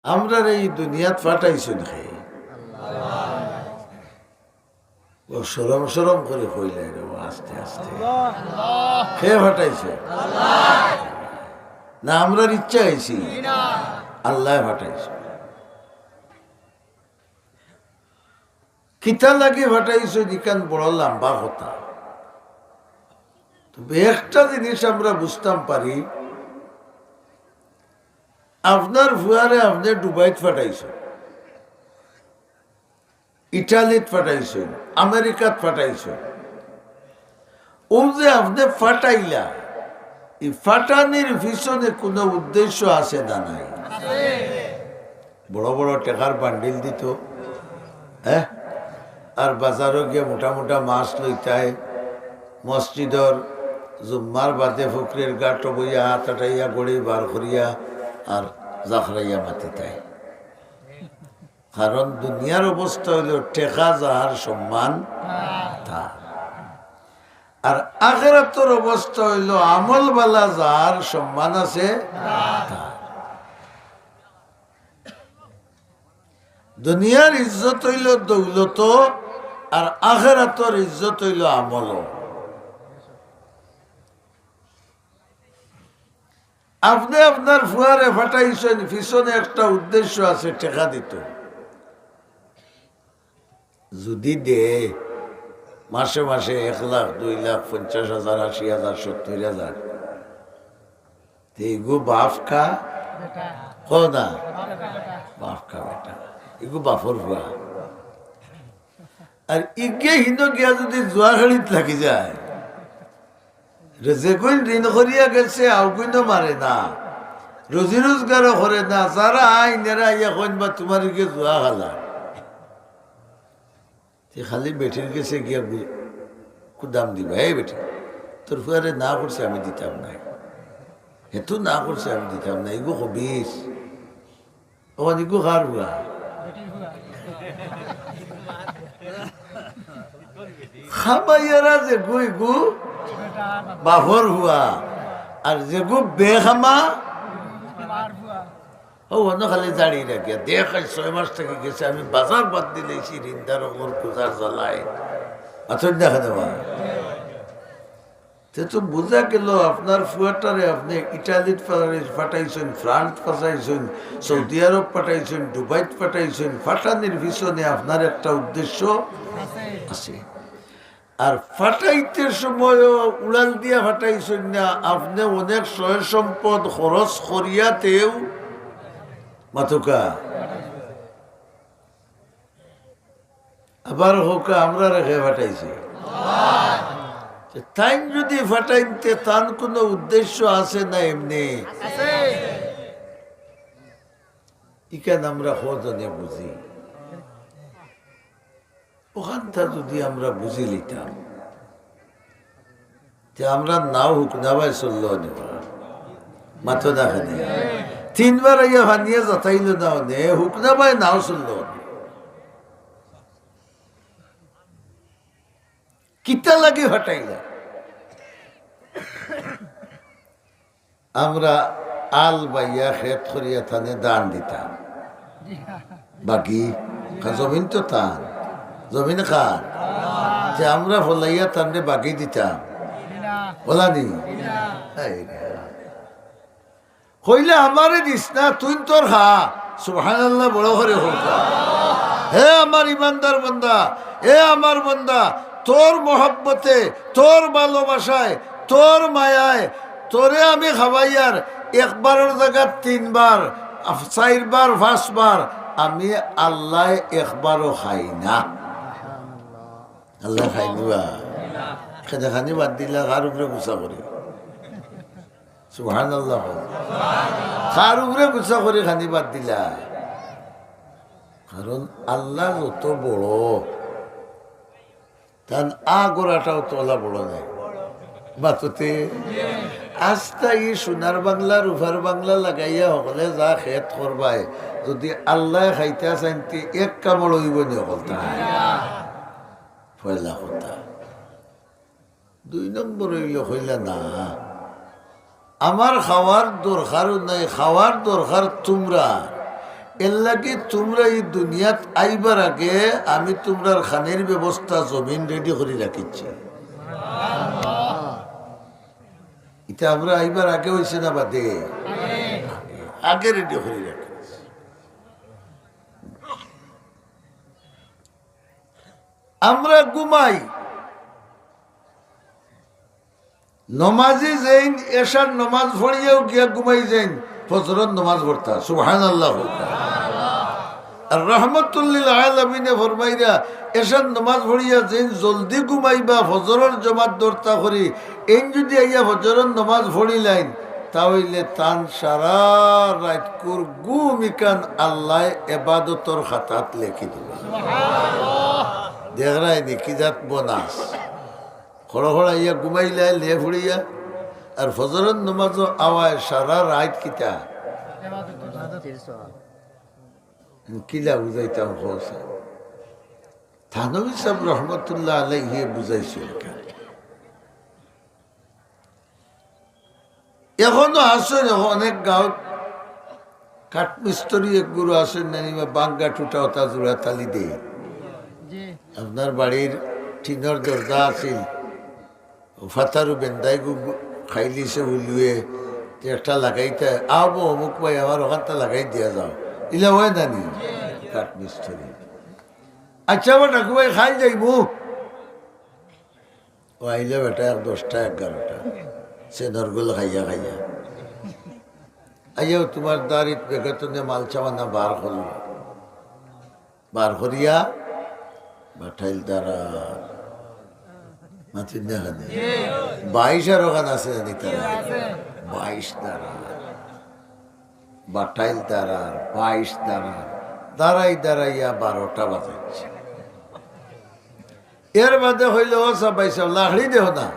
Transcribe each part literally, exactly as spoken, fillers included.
আমরারে ই দুনিয়াত ফাটাইছইন কে? ও শরম শরম করি কইলায় রে, ও আস্তে আস্তে। কে ফাটাইছে? না, আমরার ইচ্ছা অইছে? আল্লায় ফাটাইছে। কিতা লাগি ফাটাইছে, ইখান বড় লাম্বা কথা। তবে একটা জিনিস আমরা বুঝতাম পারি, আপনার ফুয়ারে আপনে দুবাইত ফাটাইছে, ইটালিত ফাটাইছে, আমেরিকাত ফাটাইছে, অউ যে আপনে ফাটাইলা, ই ফাটানির পিছনে কুনু উদ্দেশ্য আছে না নাই? বড় বড় টেকার বান্ডিল দিত, হ্যাঁ? আর বাজারো গিয়া মোটা মোটা মাছ লইতায়, মসজিদর জুম্মার বাদে ফকরির গাটো বইয়া আত আটাইয়া গড়ি বার করিয়া আর জাখরাইয়া মাতিতায়। কারণ দুনিয়ার অবস্থা অইলো টেকা যার সম্মান তার, আর আখেরাতর অবস্থা অইলো আমল বালা যার সম্মান আছে তার। দুনিয়ার ইজ্জত অইলো দৌলত, আর আখেরাতর ইজ্জত অইলো আমল। আপনে আপনার ফুয়ারে ফাটাইছইন, পিছনে একটা উদ্দেশ্য আছে, টেকা দিত। যুদি দে মাসে মাসে এক লাখ, দুই লাখ, পঞ্চাশ হাজার, আশি হাজার, সত্তইর হাজার, তে ইগু বাফ কা? কও না? বাফ কা বেটা। ইগু বাফর ফুয়া। আর ইগে হিনো গিয়া যুদি জুয়া খেলিত লাগি যায়, রে, যেগুইন ঋণ করিয়া গেছে, অগুইনও মারে না, রুজি রোজগারও করে না, যারা আইন এরা আইয়া কইন বা তুমার ইগে জুয়া খেলা। তে খালি বেটির গেছে গিয়া গু-, কুদাম দিবা, "এই বেটি, তোর ফুয়ারে না করছে আমি দিতাম না, হেতু না করছে আমি দিতাম না, ইগু খবিস।" ও, ইগু কার ফুয়া? খামাইয়ারা যেগু, ইগু বাফর ফুয়া, আর যেগু বেখামা, ও অনো খালি জাড়ি রাখিয়া দেখ, আজ ছয় মাস থাকি গেছে, আমি বাজার বাদ দিলাইছি, ঋণদার অকলর কুজার জ্বালায়। আচ্ছা, দেখা দেবা। তে তো বুঝা গেল, আপনার ফুয়াটারে আপনে ইটালিত ফাটাই-, ফাটাইছইন, ফ্রান্স ফাটাইছইন, সৌদি আরব ফাটাইছইন, দুবাইত ফাটাইছইন, ফাটানির পিছনে আপনার একটা উদ্দেশ্য আছে। আর ফাটাইতে সময়ও উড়াল দিয়া ফাটাইছইন না, আপনে অনেক সয় সম্পদ খরচ করিয়া তেউ মাতুকা। আবার কউক্কা, আমরারে কে ফাটাইছে? তে তাইন যুদি ফাটাইন তে তান কুনু উদ্দেশ্য আছে না এমনে? ইখান আমরা কয়জনে বুঝি? অখানটা যুদি আমরা বুঝিলিতাম, তে আমরার নাও হুকনা বায় চললো অনে। মাতো না খানি। তিনবার আইয়া ফানিয়ে যাতাইলো না অনে, হুকনা বায় নাও চললো অনে। কিতা লাগি ফাটাইলা? আমরা আল বাইয়া খেত করিয়া তানে দান দিতাম। বাকি, কা-, জমিন তো তান, জমিন কার? তে আমরা ফলাইয়া তানরে বাকি দিতাম। বলা নি? এই রে। কইলে, "আমারে দিস না, তুই তোর খা।" সুবহানাল্লাহ, বড় করি কউক্কা। হে আমার ইমানদার বান্দা, এ আমার বান্দা, তোর মহব্বতে, তোর ভালোবাসায়, তোর মায়ায়, তোরে আমি খাবাইয়ার একবারর জাগাত তিনবার, আফ-, চাইরবার, পাঁচবার, আমি আল্লায় একবারও খাই না। আল্লায় খাইবা। খেদে খানি বাদ দিলা, কার উপরে গুসা করি? সুবহানাল্লাহ। কার উপরে গুসা করি খানি বাদ দিলা? কারণ আল্লাহ যত বড়, তান আগরাটাও তো অলা বড় নায়। মাততে আস্তা ই সোনার বাংলা, রূপার বাংলা লাগাইয়া হকলে যা খেত করবায়, যুদি আল্লায় খাইতা চাইন তে এক কামড় অইবো নি হকলতা? পয়লা কথা। দুই নম্বর অইলো কইলা না, আমার খাওয়ার দরকারও নাই, খাওয়ার দরকার তুমরার। এর লাগি তুমরা ই দুনিয়াত আইবার আগে আমি তুমরার খানির ব্যবস্থা জমিন রেডি করি রাখিছি। ইটা আমরা আইবার আগে অইছে না বাদে? আগে রেডি করি রাখিছি। আমরা ঘুমাই, নমাজি যেইন এশার নমাজ পড়িয়াউ গিয়া ঘুমাই যেইন, ফজরর নমাজ পড়তা। সুবহানাল্লাহ। আর রহমতুল্লিল আলামিনে ফরমাইরা, এশার নমাজ পড়িয়া যেইন জলদি ঘুমাইবা, ফজরর জমাত ধরতা করি, এইন যুদি আইয়া ফজরর নমাজ পড়িলাইন, তা অইলে তান সারা রাইতকুর ঘুম ইখান আল্লায় এবাদতর খাতাত লেখি দিবা। দেখরায়নি কি জাত বোনাস। খড়ো খড়ো আইয়া ঘুমাইলায় লে ফুড়িয়া, আর ফজরর নমাজও আওয়ায় সারা রাইত কিতা। কিলা বুঝাইতাম খোসা। থানভী সাব রহমতুল্লাহ আলাইহি বুঝাইছিল। এখনো আছইন, অনেক গাঁওত কাঠমিস্ত্রি এক গুরু আছইন, নানি বা বাঙ্গা টুটা ওটা জোড়া তালি দেয়। আপনার বাড়ির টিনর দরজা আছিল, ফাতারু বেন্দাই গু-, গু-, খাইলিছে উলুয়ে, তে একটা লাগাইতা, আবো অমুক ভাই, আমার ওখানটা লাগাই দিয়া যাও। ইলা অয় নানি? কাঠমিস্ত্রি। আচ্ছা, আমার ডাকু ভাই, খাই যাইমু। ও আইলে বেটা এক দশটা, এগারোটা। সে নরগুল খাইয়া খাইয়া। আইয়াও তোমার দাড়িত বেগতনে মালচামানা বার করলো। বার করিয়া বাটাইল দাঁড়ার। মাতিন না খানে? বাইশ আর ওখান আছে জানি তারা। বাইশ দাঁড়ার। বাটাইল দাঁড়ার, বাইশ দাঁড়ার। দাঁড়াই দাঁড়াইয়া বারোটা বাজাইছে। এর বাদে কইলো, "ও সাব, ভাই সাব, লাকড়ি দেও না।"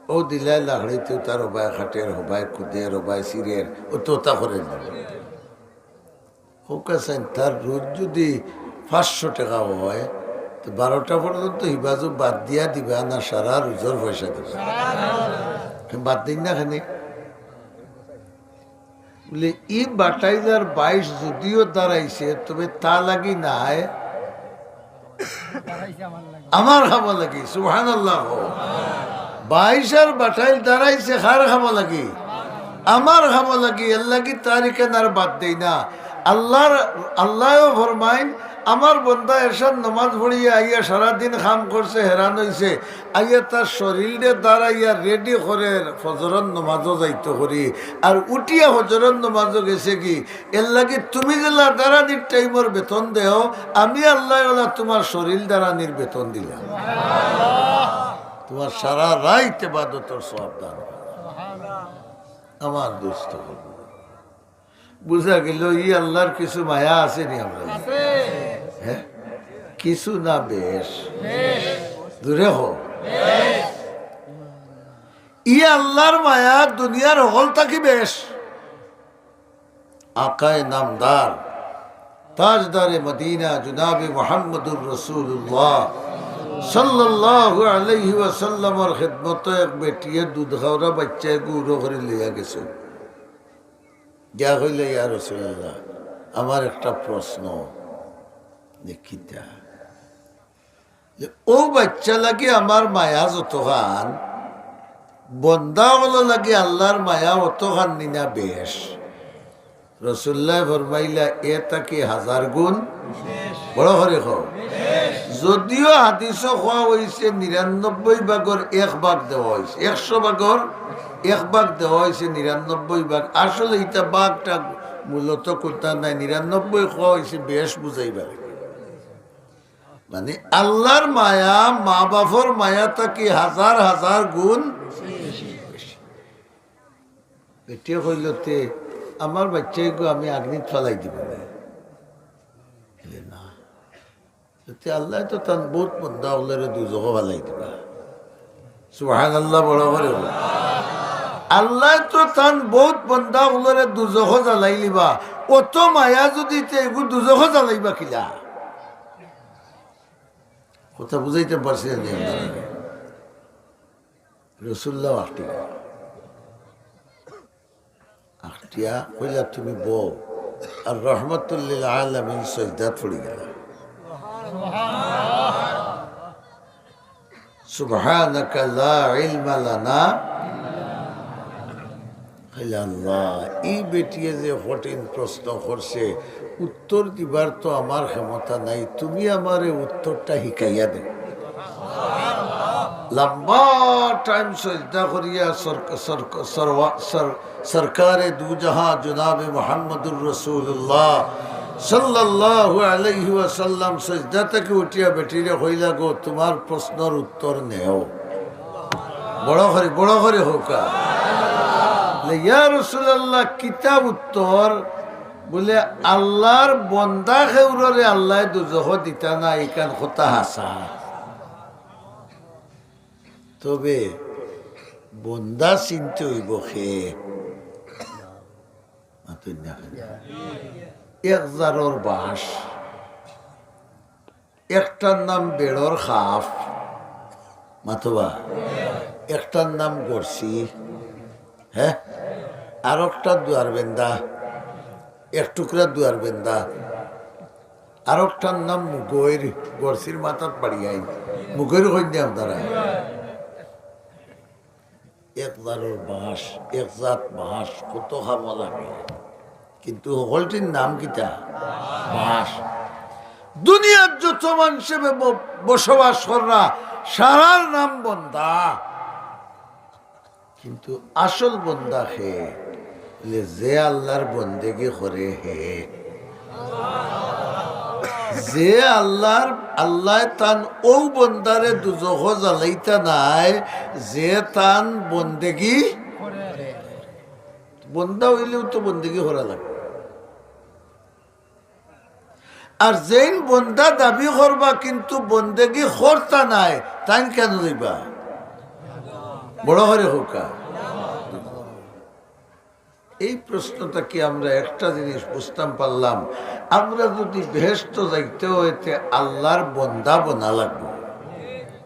ও দিলায় লাকড়ি, তো তার ওবায় খাটের, ওবায় কুদের, ওবায় সিরের, ও তোতা করে দিল। হোকা সাইন, তার রোজ যুদি পাঁচশো টেকা অয়, তে বারোটা পর্যন্ত হিবাজু বাদ দিয়া দিবা না, সারা রোজর পয়সা দিবা? বাদ দিন না খানি। বুলে, ই বাটাইল আর বাইশ যুদিও দাঁড়াইছে, তবে তা লাগি নায়, আমার খামো লাগি। সুবহানাল্লাহ। বাইশ আর বাটাইল দাঁড়াইছে কার খামো লাগি? আমার খামো লাগি। এর লাগি তার ইখান আর বাদ দেই না। আল্লাহর, আল্লায়ও ফরমাইন, আমার বন্দা এশার নমাজ পড়িয়া আইয়া সারাদিন কাম করছে, হেরান অইছে, আইয়া তার শরীলরে দাঁড়াইয়া রেডি করের ফজরর নমাজও যাইতো করি, আর উঠিয়া ফজরর নমাজও গেছে কি। এর লাগি তুমি যেলা দাঁড়ানির টাইমর বেতন দেও, আমি আল্লায় ওলা তোমার শরীল দাঁড়ানির বেতন দিলাম। তোমার সারা রাইত এবাদতর সওয়াব দান। আমার দোস্ত, বুঝা গেল, ই আল্লাহর কিছু মায়া আছে নি আমরা? আছে। হ্যাঁ? কিছু না বেশ? বেশ। জোরে কও। বেশ। ই আল্লাহর মায়া দুনিয়ার হকল থাকি বেশ। আকায়ে নামদার, তাজদারে মদিনা, জনাবে মুহাম্মদুর রাসূলুল্লাহ সাল্লাল্লাহু আলাইহি ওয়াসাল্লামর খেদমতো এক বেটিয়ে দুধ খাওরা বাচ্চায় গুঁড়ো করি লইয়া গেছে। গিয়া কইলে, "ইয়া রাসূলুল্লাহ, আমার একটা প্রশ্ন।" যে, "কিতা?" যে, "ও বাচ্চা লাগি আমার মায়া যতখান, বন্দা অকল লাগি আল্লাহর মায়া অতখান নি না বেশ?" রাসূলুল্লায় ফরমাইলা, "এ থাকি হাজার গুণ।" বড় করি কও। যদিও হাদিসো কওয়া অইছে নিরানব্বই ভাগর এক ভাগ দেওয়া অইছে, একশো ভাগর এক ভাগ দেওয়া অইছে নিরানব্বই ভাগ। আসলে ইটা ভাগটা মূলত কুনতা নায়, নিরানব্বই কওয়া অইছে বেশ বুঝাইবার। মানে আল্লাহর মায়া, মা বাপর মায়া থাকি হাজার হাজার গুণ বেশি। বেটিয়ে কইল, "তে আমার বাচ্চাইগু আমি আগ্নিত ফালাই দিব না?" বলে, "না।" তে আল্লায় তো তান বউত বন্দা অকলরে দুজখো ফালাই দিবা। সুবহানাল্লাহ, বড় করি কও। আল্লায় তো তান বউত বন্দা অকলরে দুজখো জ্বালাইলিবা। অত মায়া যুদি তে এগু দুজখো জ্বালাইবা কিলা? কথা বুঝাইতাম পারছি না নি আপনারারে? রাসূলুল্লাহ আখটিলা। আখটিয়া কইলা, "তুমি বও।" আর রহমাতুল্লিল আলামিন সজদাত পড়ি গেলা। সুবহানাকা লা ইলমা লানা। কইলা, "আল্লাহ, ই বেটিয়ে যে কঠিন প্রশ্ন করছে, উত্তর দিবার তো আমার ক্ষমতা নাই, তুমি আমারে উত্তরটা হিকাইয়া দেও।" লম্বা টাইম সজদা করিয়া সর-, সর-, সরওয়া-, সর-, সরকারে দুজাহান জনাবে মুহাম্মদুর রাসূলুল্লাহ সাল্লাল্লাহু আলাইহি ওয়াসাল্লাম সজদা থাকি উঠিয়া বেটিরে কইলা, "গো, তুমার প্রশ্নর উত্তর নেও।" বড় করি, বড় করি কউক্কা। বলে, "ইয়া রাসূলুল্লাহ, কিতা উত্তর?" বলে, "আল্লাহর বন্দা কেউররে আল্লায় দুজখো দিতা না, ইখান কথা হাছা।" তবে বন্দা চিনতে অইবো কে? মাতইন না কেনে? এক জারর বাঁশ, একটার নাম বেড়র খাপ, মাতবা, একটার নাম গরসি, হ্যাঁ, আর একটা দুয়ার বেন্দা, এক টুকরা দুয়ার বেন্দা, আর একটার নাম মুগইর, গরসির মাথাত বাড়ি আইন, মুগইর কইন দে আপনারা। এক জারর বাঁশ, এক জাত বাঁশ, কত কামো লাগে, কিন্তু হকলটির নাম কিতা? বাঁশ। দুনিয়ার যত মানষে ব-, বসবাস কররা, সারার নাম বন্দা। কিন্তু আসল বন্দা কে? বলে, যে আল্লাহর বন্দেগি করে হে। যে আল্লাহর, আল্লায় তান অউ বন্দারে দুজখো জ্বালাইতা নায়, যে তান বন্দেগি। বন্দা অইলেও তো বন্দেগি করা লাগে। আর যেইন বন্দা দাবি করবা কিন্তু বন্দেগি করতা নায়, তাইন কেনে যাইবা? বড় করি কউক্কা। এই প্রশ্ন থাকি আমরা একটা জিনিস বুঝতাম পারলাম, আমরা যদি বেহেশতো যাইতে অয় তে আল্লাহর বন্দা বনা লাগবো,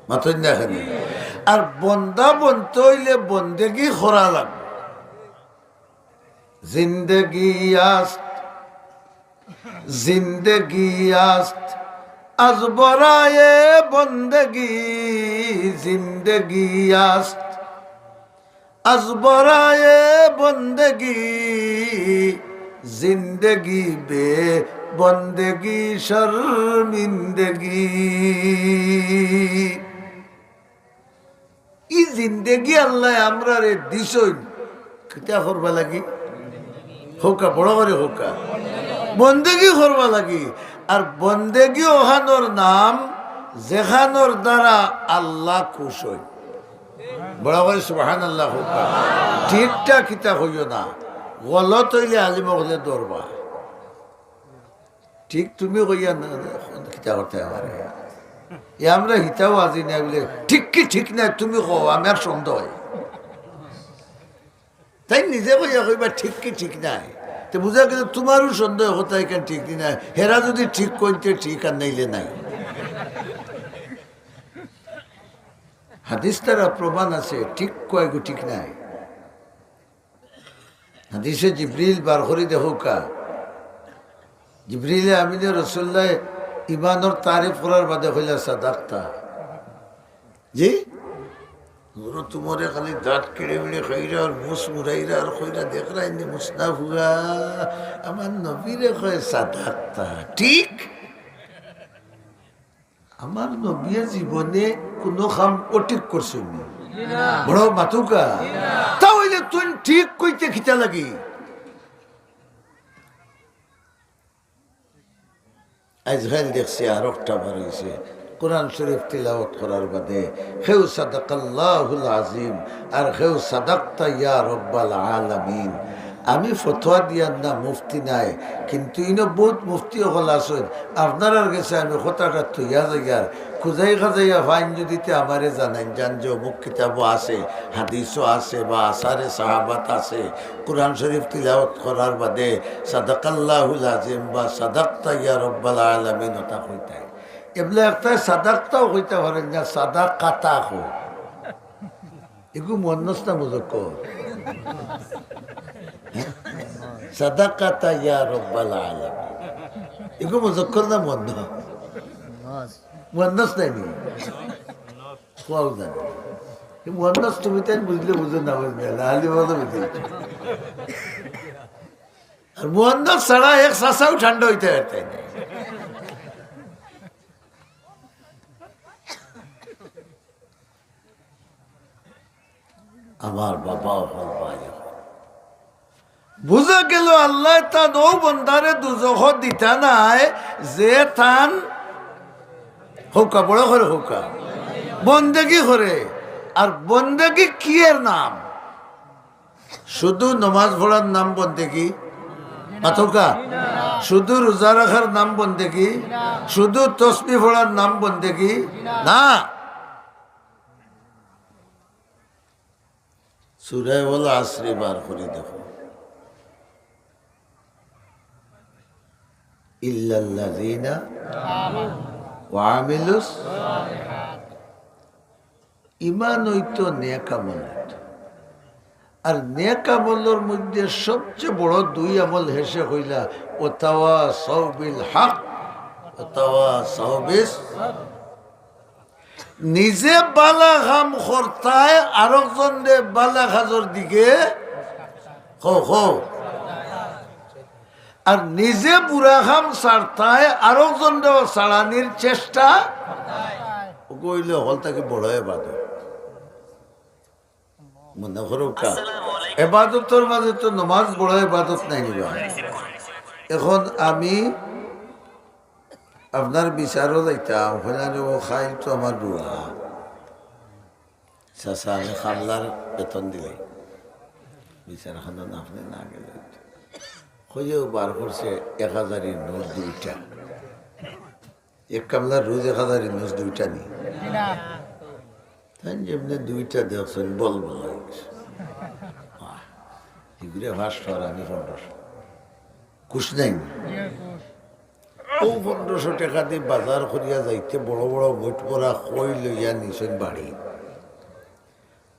মাতইন না কেনে? আর বন্দা বনতে অইলে বন্দেগি করা লাগবো। জিন্দেগি আস্ত زندگی است از برای بندگی، زندگی است از برای بندگی، زندگی به بندگی شرمندگی۔ ই জিন্দেগি আল্লায় আমরারে দিছইন, কিতা করবা লাগি? কউক্কা, বড় করি কউক্কা। বন্দেগি করবা লাগি। আর বন্দেগি অখানোর নাম, যেখানোর দ্বারা আল্লাহ খুশ অইন। বড় করি সুবহানাল্লাহ কউক্কা। ঠিকটা কিতা কইও না, গলত অইলে আলিম অকলে ধরবা। ঠিক তুমি কইয়া না, কিতা করতে আমারে? এ আমরা হিতাও আজি নাই বলে, ঠিক কি ঠিক নাই তুমি কও, আমি আর সন্দেহ অই। তাইন নিজে কইয়া কইবা ঠিক কি ঠিক নাই। তে বুঝা গেল তুমারও সন্দেহ কথা ইখান ঠিক নি নাই। হেরা যদি ঠিক কইন তে ঠিক আর নাইলে নাই। হাদিস দ্বারা প্রমাণ আছে, ঠিক কয়গু ঠিক নাই। হাদিসে জিবরিল বার করি দেখউক্কা। জিবরিলে আমিনে রসুলুল্লায় ইমানর তারিফ করার বাদে কইলা, "সাদাক্তা।" জি? হুজুর তুমারে খালি দাঁত কিড়ে মিড়ে খাইরা আর মুছ মুড়াইরা আর কইরা দেখরা ইন্দি মুছ না ফুয়া। আমার নবীরে কয়, "সাদাক্তা।" ঠিক? আমার নবীয়ে জীবনে কুনু কাম অঠিক করছইন নি? বড় মাতুক্কা। তা অইলে তুইন ঠিক কইতে কিতা লাগি? আইজকাইল দেখছি আরোকটা বার অইছে, কোরআন শরীফ তিলাওয়াত করার বাদে কেউ সাদাকাল্লাহুল আজিম আর কেউ সাদাক্তা ইয়া রব্বাল আলামিন। আমি ফতোয়া দিয়ার না, মুফতি নায়, কিন্তু ইনো বউত মুফতি অকল আছইন। আপনারার গেছে আমি কথাটা থইয়া যাইয়ার, খুজাই খাজাইয়া ফাইন যদি তে আমারে জানাইন, জান যে অমুক কিতাবো আছে, হাদিসো আছে বা আসারে সাহাবাত আছে, কোরআন শরীফ তিলাওয়াত করার বাদে সাদাকাল্লাহুল আজিম বা সাদাক্তা ইয়া রব্বাল আলামিন অতা কইতায়। এবলা একটায় সাদাক্তাও কইতা পারইন না, সাদাকাতা কয়। এগু মুয়ান্নাস না মুজাক্কর? সাদাকাতা ইয়া রব্বাল আলামিন। ইগু মুজাক্কর না মুয়ান্নাস? মুয়ান্নাস নায় নি? কওয়াও জানে। এই মুয়ান্নাস তুমি তাইন বুঝলে বুঝো, না বুঝলে না, আলি বলো বুঝে। আর মুয়ান্নাস ছাড়া এক চাচাও ঠান্ডা অইতে পারতে না। আমার বাবা অকল, ভাই অকল, বুঝা গেল আল্লায় তান অউ বন্দারে দুজখো দিতা নায়, যে তান হউক্কা, বড় করি হউক্কা, বন্দেগি করে। আর বন্দেগি কিয়ের নাম? শুধু নমাজ পড়ার নাম বন্দেগি? মাতউক্কা। শুধু রোজা রাখার নাম বন্দেগি? শুধু তসবিহ পড়ার নাম বন্দেগি? না। সূরা ওয়াল আসরি বার করি দেখো। ইল্লাল্লাযীনা ওয়া আমিলুস। ঈমান অইতো, নেক আমল অইতো। আর নেক আমলর মধ্যে সবচেয়ে বড় দুই আমল হেষে কইলা, ওয়া তাওয়াসাউ বিল হক, ওয়া তাওয়াসাউ বিস নিজে বালা কাম করতায়, আরকজনরে বালা কাজর দিকে, কও, কও। আর নিজে বুরা কাম ছাড়তায়, আরকজনরেও ছাড়ানির চেষ্টা, অগু অইলে হকল থাকি বড় এবাদত। মনে করউক্কা, এবাদতর মাঝে তো নমাজ বড় এবাদত নায় নি বা? এখন আমি আপনার বিচারো যাইতাম, কইলা রে, ও খাইল তো আমার বুড়া। চাচা, আমি কামলার বেতন দিলাই। বিচার খানো না, আপনে না গেলে। কইয়াউ বার করছে এক হাজারি নোট দুইটা। এক কামলার রোজ এক হাজারি নোট দুইটা নি? তাইন যেমনে দুইটা দেখছইন, বল বল অই গেছে। বাহ, ইগুরে পাঁচশো আর আমি পনেরোশো। খুশ নায় নি? অউ পনেরোশো টেকা দি বাজার করিয়া যাইতে বড় বড় বইট পড়া কই লইয়া নিছইন বাড়ি।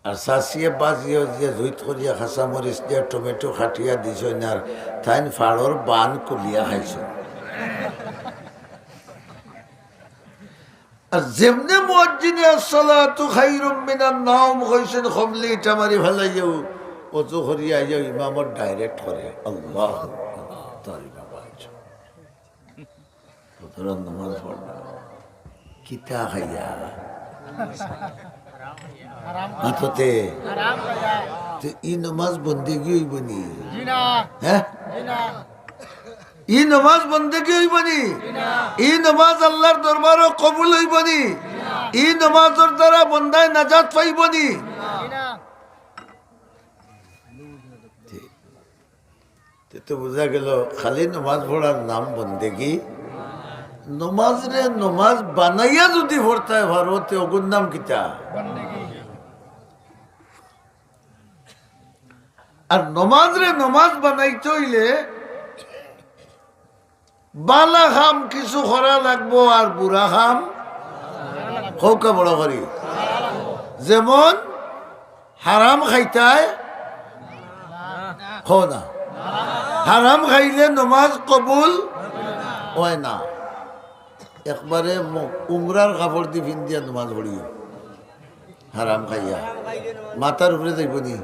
আর চাচিয়ে বাজিয়ে যে জুইত করিয়া কাঁচা মরিচ দিয়া টমেটো কাটিয়া দিছইন, আর তাইন ফাড়র বান কুলিয়া খাইছইন। আর যেমনে মুয়াজ্জিনে আসসালাতু খাইরুম মিনান নাওম কইছইন, কমলি ইটা মারি ফালাইয়াউ, অজু করিয়া আইয়াউ ইমামর direct করে, আল্লাহু আকবার, তার ইমাম আইছে। ফজরর নমাজ পড়লা, কিতা খাইয়া? মাততে। তে ই নমাজ বন্দেগি অইবো নি? হ্যাঁ? ই নমাজ বন্দেগি অইবো নি? ই নমাজ আল্লাহর দরবারো কবুল অইবো নি? ই নমাজর দ্বারা বন্দায় নাজাত পাইবো নি? তে তো বুঝা গেল, খালি নমাজ পড়ার নাম বন্দেগি। নমাজরে নমাজ বানাইয়া যুদি পড়তায় পারো, তে অগুর নাম কিতা? আর নমাজরে নমাজ বানাইতে অইলে বালা কাম কিছু করা লাগবো, আর বুরা কাম কউক্কা বড় করি। যেমন হারাম খাইতায়, কও না, হারাম খাইলে নমাজ কবুল অয় না। একবারে ম-, উমরার কাপড় দি ফিন্দিয়া নমাজ পড়িও, হারাম খাইয়া মাথার উপরে যাইবো নি?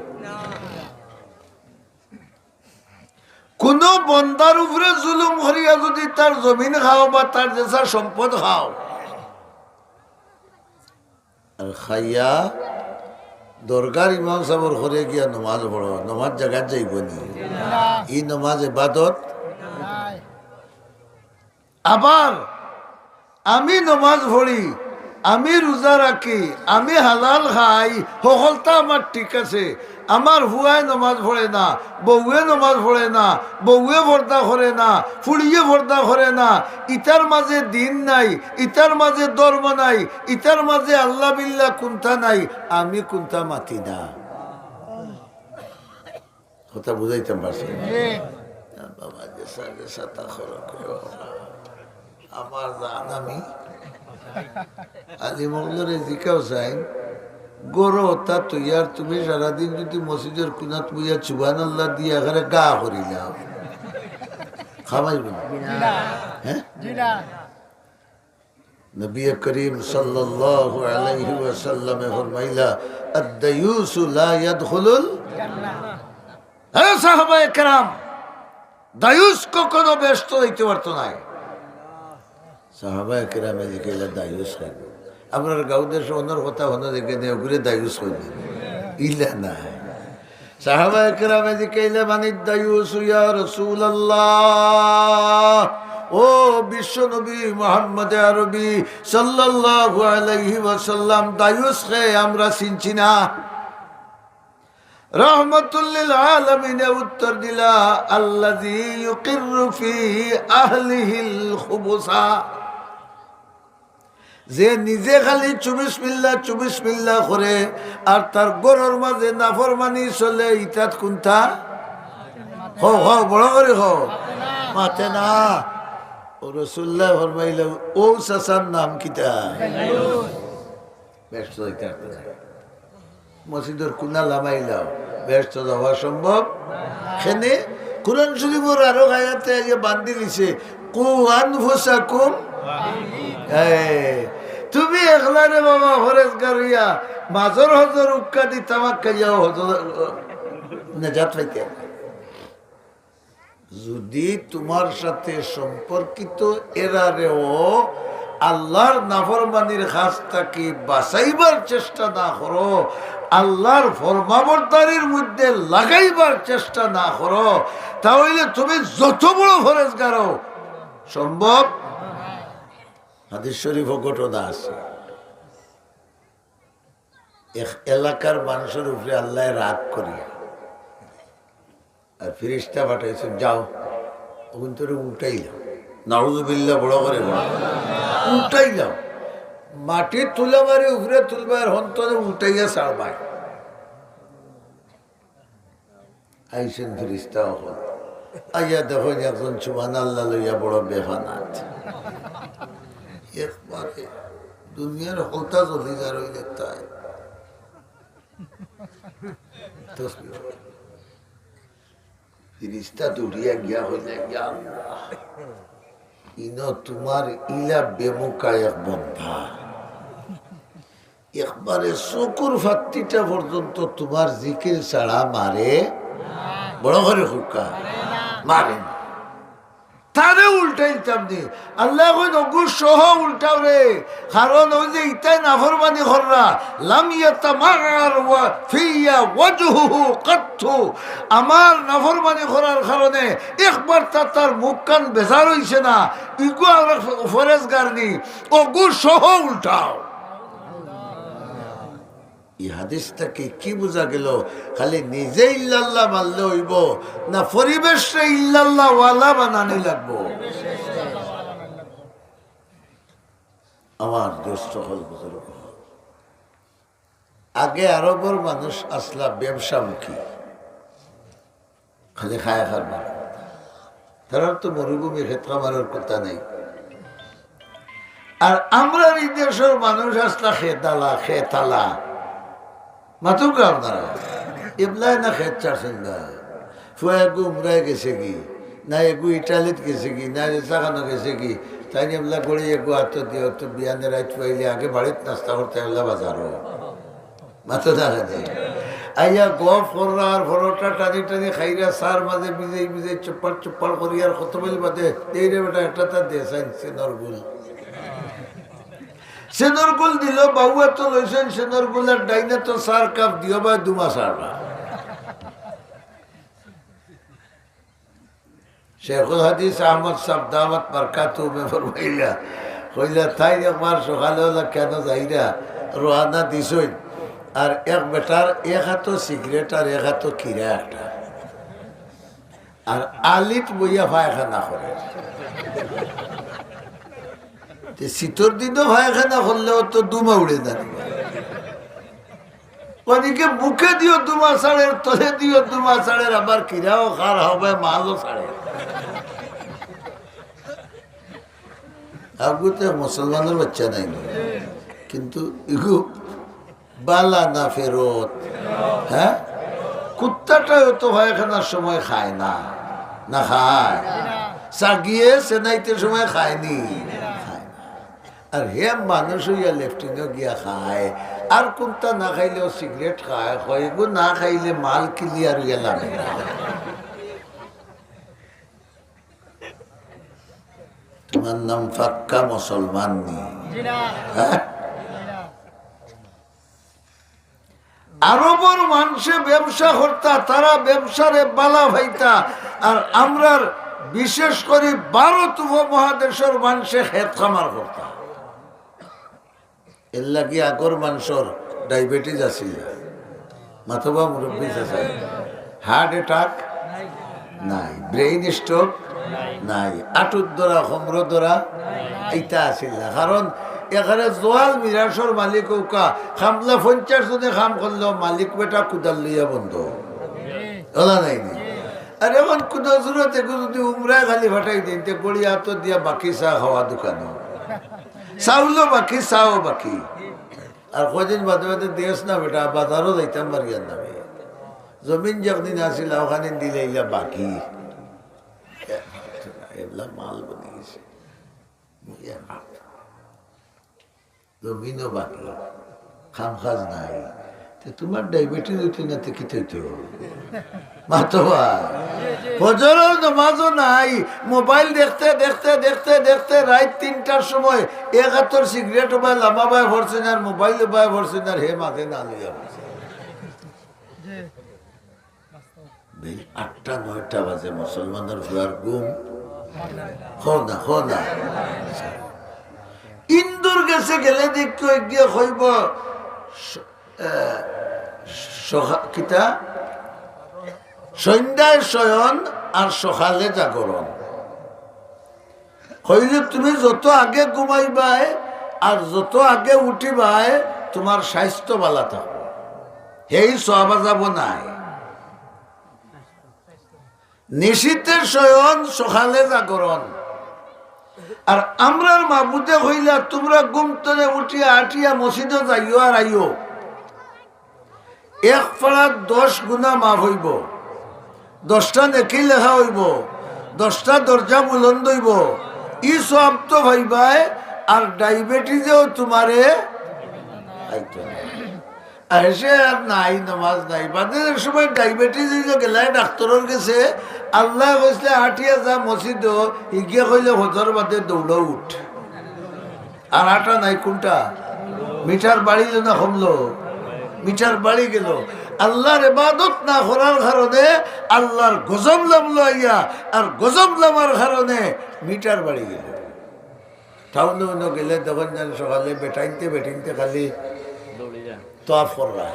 কুনু বন্দার উপরে জুলুম করিয়া যুদি তার জমিন খাও বা তার যেছা সম্পদ খাও, আর খাইয়া দরগার ইমাম সাবর ঘরে গিয়া নমাজ পড়ো, নমাজ জাগাত যাইবো নি? ই নমাজ এবাদত? আবার আমি নমাজ পড়ি, আমি রোজা রাখি, আমি হালাল খাই, হকলতা আমার ঠিক আছে। আমার ফুয়ায় নমাজ পড়ে না, বউয়ে নমাজ পড়ে না, বউয়ে পর্দা করে না, ফুড়িয়ে পর্দা করে না, ইতার মাঝে দিন নাই, ইতার মাঝে ধর্ম নাই, ইতার মাঝে আল্লাহ বিল্লাহ কুন্তা নাই, আমি কুন্তা মাতি না। কথা বুঝাইতাম পারছি না? জি। বাবা, যেছা, যেছা তা করো, কেউ আমার জান আমি। আলিম অকলরে জিকাও চাইন, গরো তা তুই আর তুমি সারাদিন যুদি মসজিদর কুনাত বইয়া সুবহানাল্লাহ দিয়া এখানে গা করিলাও। কামাইবো না। হ্যাঁ? নবী করিম সাল্লাল্লাহু আলাইহি ওয়াসাল্লামে ফরমাইলা, "আদ-দায়ুসু লা ইয়াদখুলুল জান্নাহ।" হে সাহাবায়ে কেরাম, দায়ুস কখনো বেহেশতো যাইতে পারতো নায়। সাহাবায়ে কেরামে জিকাইলা, "দায়ুস কইবো?" আমরার গাঁও দেশো অনর কথা হনো দেখে নেই, ওগুরে দায়ুস কইবো। ইলা না। সাহাবায়ে কেরামে জিকাইলা, "মানিদ দায়ুস ইয়া রাসূলুল্লাহ?" ও বিশ্ব নবী মুহাম্মদে আরবি সাল্লাল্লাহু আলাইহি ওয়াসাল্লাম, দায়ুস কে আমরা চিনছি না। রহমতুল্লিল আলামিনে উত্তর দিলা, "আল্লাযী ইউকিররু ফি আহলিহিল খুবুসা।" যে নিজে খালি চুবিশ মিল্লা, চুবিশ মিল্লা করে, আর তার ঘরর মাঝে নাফরমানি চলে, ইতাত কুনটা? হো, হো, বড় করি হো। মাতে না। ও রাসূলুল্লাহ ফরমাইলা, "ও চাচার নাম কিতা?" বেহেশতো যাইতে পারতো নায়। মসজিদর কুনা লামাইলাও, বেহেশতো যাওয়া সম্ভব? কেনে? কোরআন শরীফর আরো আয়াতে আইয়া বান্ধি দিছে, "কু আনফুসাকুম।" এই, তুমি একলা রে বাবা, ফরেজগার অইয়া, মাজর হজর উক্কা দি তামাক খাইয়াও হজর, নেজাত পাইতে। যদি তুমার সাথে সম্পর্কিত এরারেও আল্লাহর নাফরমানির কাছ থাকি বাঁচাইবার চেষ্টা না করো, আল্লাহর ফরমাবরদারির মধ্যে লাগাইবার চেষ্টা না করো, তা অইলে তুমি যত বড় ফরেজগার অও, সম্ভব? হাদিস শরীফো ঘটনা আছে। এক এলাকার মানুষর উপরে আল্লায় রাগ করিয়া আর ফিরিস্তা পাঠাইছইন, "যাও, অগুইন্তরে উল্টাই লাও।" নাউজুবিল্লাহ, বড় করি বলো। উল্টাই লাও। মাটিত তুলা মারি উপরে তুলবায়, আর হন্তরে উল্টাইয়া ছাড়বায়। আইছইন ফিরিস্তা অকল। আইয়া দেখইন একজন সুবহানাল্লাহ লইয়া বড় বেফানাত। একবারে দুনিয়ার হকলতা জ্বলি যার অইলে তাই। তসবিহ। ফিরিস্তা দৌড়িয়া গিয়া কইলা, "ইয়া আল্লাহ, ইনো তুমার ইলা বেমুখা এক বন্দা।" একবারে চকুর ফাত্তিটা পর্যন্ত তুমার জিকির ছাড়া মারে, বড় করি কউক্কা, মারে না। তারে উল্টাইতাম নি। আল্লায় কইন, "অগু সহ উল্টাও রে।" কারণ অউ যে ইতায় নাফরমানি কররা, "লাম ইয়াতামাররার ওয়া ফিয়া ওয়াজহুহু কাত্তু।" আমার নাফরমানি করার কারণে একবার তা তার মুখখান বেজার অইছে না। ইগু আমরা ফরেজগার নি। অগু সহ উল্টাও। ই হাদিস থাকি কি বুঝা গেল? খালি নিজে ইল্লাল্লাহ মারলে অইবো না, পরিবেশরে ইল্লাল্লাহ ওয়ালা বানানি লাগবো। আমার দোস্ত অকল, বুজুর্গ অকল, আগে আরবর মানুষ আছলা ব্যবসামুখী। খালি খায় খার মার। তারার তো মরুভূমি খেত খামারর কথা নাই। আর আমরার ই দেশর মানুষ আছলা খেতালা, খেতালা। মাতুক্কা আপনারা। এবলায় না খেত ছাড়ছইন না। ফুয়া এগু উমরায় গেছেগি, না এগু ইটালিত গেছেগি, না রেসাখানো গেছেগি। তাইন এবলা গড়ি এগু আতো দিও, তো বিয়ানে রাইত পাইলে আগে বাড়িত নাস্তা করতা, এবলা বাজারো। মাতো না লাগে। আইয়া গফ কররা আর পরোটা টানি টানি খাইরা, চার মাঝে ভিজাই ভিজাই চুপ্পাল চুপ্পাল করি আর কত বেল বাদে, "এই রে বেটা, একটা তা দে চাইন, সেনর গুল।" সেনর গুল দিল, বাউ আতো লইছইন সেনর গুল আর ডাইন আতো চার কাপ দিও বা দুমা চারবা। শেখুল হাদিস আহমদ সাহেব দামাত বারকাতুহুমে ফরমাইলা, কইলা, "তাইন একবার সকালে অলা কেন যাইরা, রওয়ানা দিছইন, আর এক বেটার এক আতো সিগারেট আর এক আতো কিরা একটা, আর আলিত বইয়া পায়খানা করে।" তে শীতর দিনও পায়খানা করলেও তো দুমা উড়ে যাবে। অদিকে মুখে দিও দুমা ছাড়ের, তলে দিও দুমা ছাড়ের, আবার কিরাও খার হবে, মালও ছাড়ের। আগুতে মুসলমানর বাচ্চা নাই নি। কিন্তু ইগু বালা না ফেরত, হ্যাঁ? কুত্তাটাও তো পায়খানার সময় খায় না, না খায়? চাগিয়ে সেনাইতে সময় খায়নি, খায় না। আর হে মানুষ অইয়া লেট্রিনো গিয়া খায়, আর কুন্তা না খাইলেও সিগারেট খায়, কয় এগু না খাইলে মাল ক্লিয়ার অইয়া লাগে না। তোমার নাম পাক্কা মুসলমান নি? হ্যাঁ? আরবর মানষে ব্যবসা করতা, তারা ব্যবসারে বালা পাইতা, আর আমরার বিশেষ করি ভারত উপমহাদেশর মানষে খেত খামার করতা। এর লাগি আগর মানষর ডায়াবেটিস আছিল না। মাতবা মুরব্বী চাচা, হার্ট অ্যাটাক নাই, ব্রেইন স্ট্রোক নাই, আটুর ধরা, কমরো ধরা, ইতা আছিল না। কারণ এখানে জোয়াল মিরাশর মালিক অউকা, কামলা পঞ্চাশ জনে কাম করলেও মালিক বেটা কুদাল লইয়া বন্ধ। ওলা নাই নি? আর এখন কুনো জরুরত এগু যদি উমরায় খালি ফাটাই দেইন, তে গড়ি আতো দিয়া বাকি চা খাওয়া দোকানো। চাউলও বাকি, চাও বাকি। আর কয়দিন বাদে বাদে দেশ না বেটা, বাজারও যাইতাম পারিয়ার না বে। জমিন যেদিন আছিল, ওখানে দিলে ইলা বাকি। এবলা মাল বনি গেছে। জমিনও বাকি, কাম কাজ নাই। তে তোমার ডায়াবেটিস অইতো না, তে কিতা অইতো? মাতবা। ফজরর নামাজও নাই, মোবাইল দেখতে, দেখতে, দেখতে, দেখতে রাইত তিনটার সময় এক আতর সিগারেট বায় লামা বায় পড়ছে না, আর মোবাইল বায় পড়ছে না, আর হে মাঝে না লইয়া পড়ছে। এই আটটা নয়টা বাজে মুসলমানর ফুয়ার ঘুম। হো না, হো না। ইন্দুর গেছে গেলে দেখতো এগিয়ে কইব, স-, এ, সকা-, কিতা? সন্ধ্যায় শয়ন আর সকালে জাগরণ। কইলে তুমি যত আগে ঘুমাইবায় আর যত আগে উঠিবায়, তোমার স্বাস্থ্য বালা থাকবো, হেই সওয়াব আজাবও নাই। নিশিতে শয়ন, সকালে জাগরণ। আর আমরার মাবুদে কইলা, তোমরা ঘুম তনে উঠিয়া আটিয়া মসজিদো যাইও আর আইও। এক পাড়াত দশ গুনা মাফ অইবো, দশটা নেকি লেখা অইবো, দশটা দরজা বুলন্দ অইবো। ই সওয়াব তো পাইবায়, আর ডায়াবেটিসেও তোমারে খাইতো না। আর সে আর নাই, নামাজ নাই। বাদে যে সময় ডায়াবেটিস অইলো, গেলায় ডাক্তরর গেছে, আল্লায় কইছলে আটিয়া যা মসজিদো, হিগিয়ে কইলে ফজর বাদে দৌড়ো উঠ। আর আটা নাই, কুনটা? মিটার বাড়িলো না কমলো? মিটার বাড়ি গেলো। আল্লার ইবাদত না করার কারণে আল্লার গজব লামলো আইয়া, আর গজব লামার কারণে মিটার বাড়ি গেলো। টাউনো উনো গেলে দেখইন যেন সকালে বেটাইন্তে বেটিন্তে খালি তওয়াফ কররা,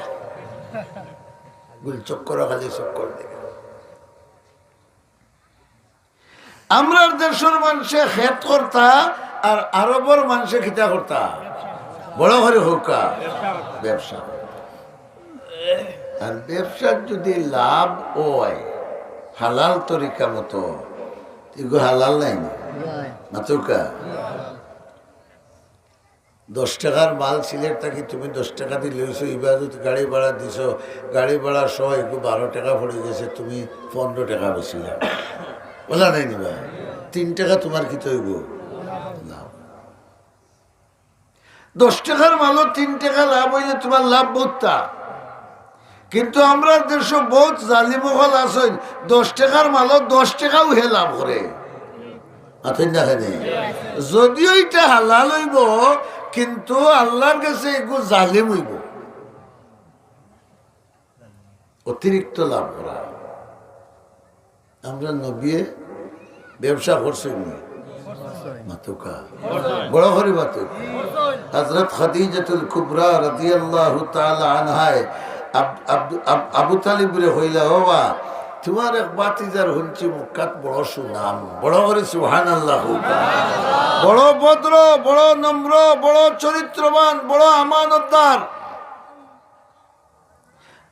গুল চক্কর খালি চক্কর দেয়। আমরার দেশর মানষে খেত করতা, আর আরবর মানষে কিতা করতা? বড় করি কউক্কা, ব্যবসা। আর ব্যবসার যদি লাভ অয় হালাল তরিকা মতো, ইগু হালাল নায় নি? মাতউক্কা। দশ টেকার মাল সিলেট থাকি তুমি দশ টেকা দি লইছো, ইবাদত গাড়ি ভাড়া দিছো, গাড়ি ভাড়া সহ এগু বারো টেকা পড়ি গেছে, তুমি পনরো টেকা বেচিলা। ওলা নায় নি বা? তিন টেকা তোমার কিতা অইবো? লাভ। দশ টেকার মালো তিন টেকা লাভ অইলে তোমার লাভ বউততা। কিন্তু আমরার দেশো বউত জালিম অকল আছইন, দশ টেকার মালো দশ টেকাও হে লাভ করে। মাতইন না কেনে? যদিও ইটা হালাল অইবো, কিন্তু আল্লার গেছে এগু জালিম অইবো, অতিরিক্ত লাভ করা। আমরার নবিয়ে ব্যবসা করছইন নি? মাতউক্কা। বড় করি মাতউক্কা। হযরত খাদিজাতুল কুবরা রাদিয়াল্লাহু তাআলা আনহায় আব-, আব-, আব-, আবু তালিবরে কইলা, "ও বা, তোমার এক ভাতিজার হুনছি মক্কাত বড় সুনাম।" বড় করি সুবহানাল্লাহ কউক্কা। বড় ভদ্র, বড় নম্র, বড় চরিত্রবান, বড় আমানতদার।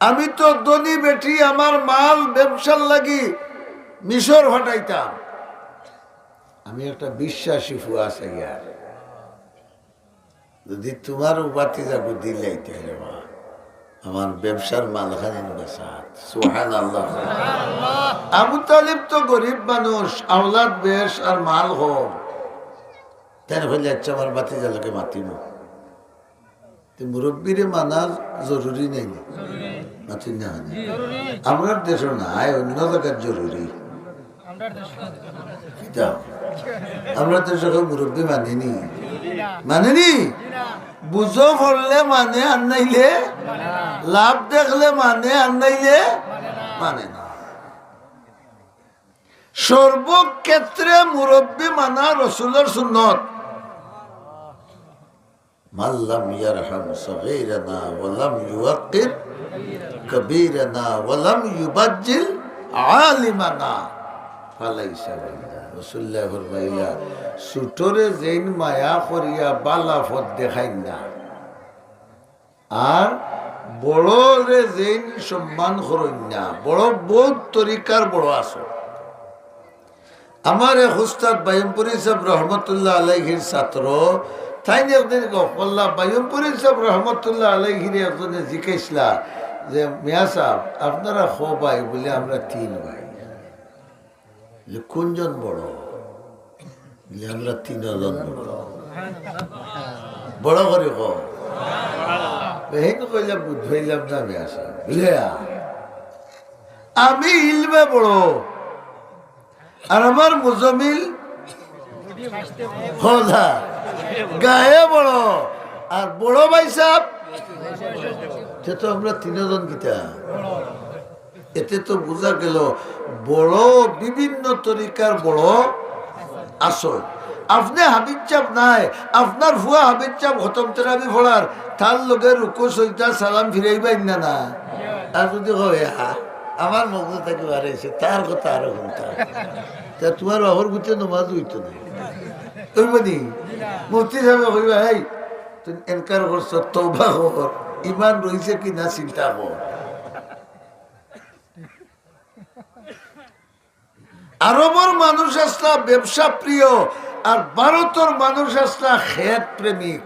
আমি তো ধনী বেটি, আমার মাল ব্যবসার লাগি মিশর ফাটাইতাম। আমি একটা বিশ্বাসী ফুয়া চাইয়ার, যদি তোমার ও ভাতিজাগু দিলাইতে রে মা, আমার ব্যবসার মালখানিন বেচাত। সুবহানাল্লাহ। আবু তালিব তো গরিব মানুষ, আওলাদ বেশ আর মাল কম। তাইন কইলে, "আচ্ছা, আমার ভাতিজার লগে মাতিমু।" তে মুরব্বিরে মানা জরুরি নায় নি? মাতইন না, হয় না? আমরার দেশো নায়, অন্য জাগাত জরুরি। কিতা? আমরার দেশো কেউ মুরব্বি মানে নি? মানে নি? বুঝো পড়লে মানে, আর নাইলে লাভ দেখলে মানে, আর নাইলে মানে না। সর্বক্ষেত্রে মুরব্বি মানা রসুলর সুন্নত। من لم يرحم صغيرنا ولم يوقر كبيرنا ولم يبجل عالمنا فليس منا। রাসূলুল্লাহ ফরমাইলা, ছোটরে যেইন মায়া করিয়া বালা পথ দেখাইন না, আর বড়রে যেইন সম্মান করইন না, বড় বউত তরিকার বড় আছে। আমার এক উস্তাদ বায়ুমপুরী সাহেব রহমতুল্লাহ আলাইহির ছাত্র, তাইন একদিন গফল্লা বায়ুমপুরী সাহেব রহমতুল্লাহ আলাইহিরে একজনে জিকাইছলা যে, "মিয়া সাহেব, আপনারা ক ভাই?" বলে, "আমরা তিন ভাই।" বলে, "কোনজন বড়?" বলে, "আমরা তিনজন বড়।" বড় করি ক। বেহিন কইলা, "বুঝ পাইলাম না মিয়া সাহেব।" বলে, "আ, আমি ইলমে বড়, আর আমার মুজামিল হলা গায়ে বড়, আর বড় ভাই সাহেব।" তে তো আমরা তিনজন কিতা? এতে তো বুঝা গেল বড় বিভিন্ন তরিকার বড় আছে। আপনে হাফিজ সাহেব নায়, আপনার ফুয়া হাফিজ সাহেব খতম তেরাবি পড়ার, তার লগে রুকু সজদা সালাম ফিরাইবায় না, না? আর যদি কয়, "হ্যাঁ, আমার মগজ থাকি বারইছে, তার কথা আরো হুনতাম।" তে তুমার বাপর গুতে নমাজ অইতো না। অইবো নি? মুফতি সাহেবে কইবা, "এই, তুই এনকার করছস, তওবা কর, ইমান রইছে কি না চিন্তা কর।" আরবর মানুষ আছলা ব্যবসা প্রিয়, আর ভারতর মানুষ আছলা খেত প্রেমিক।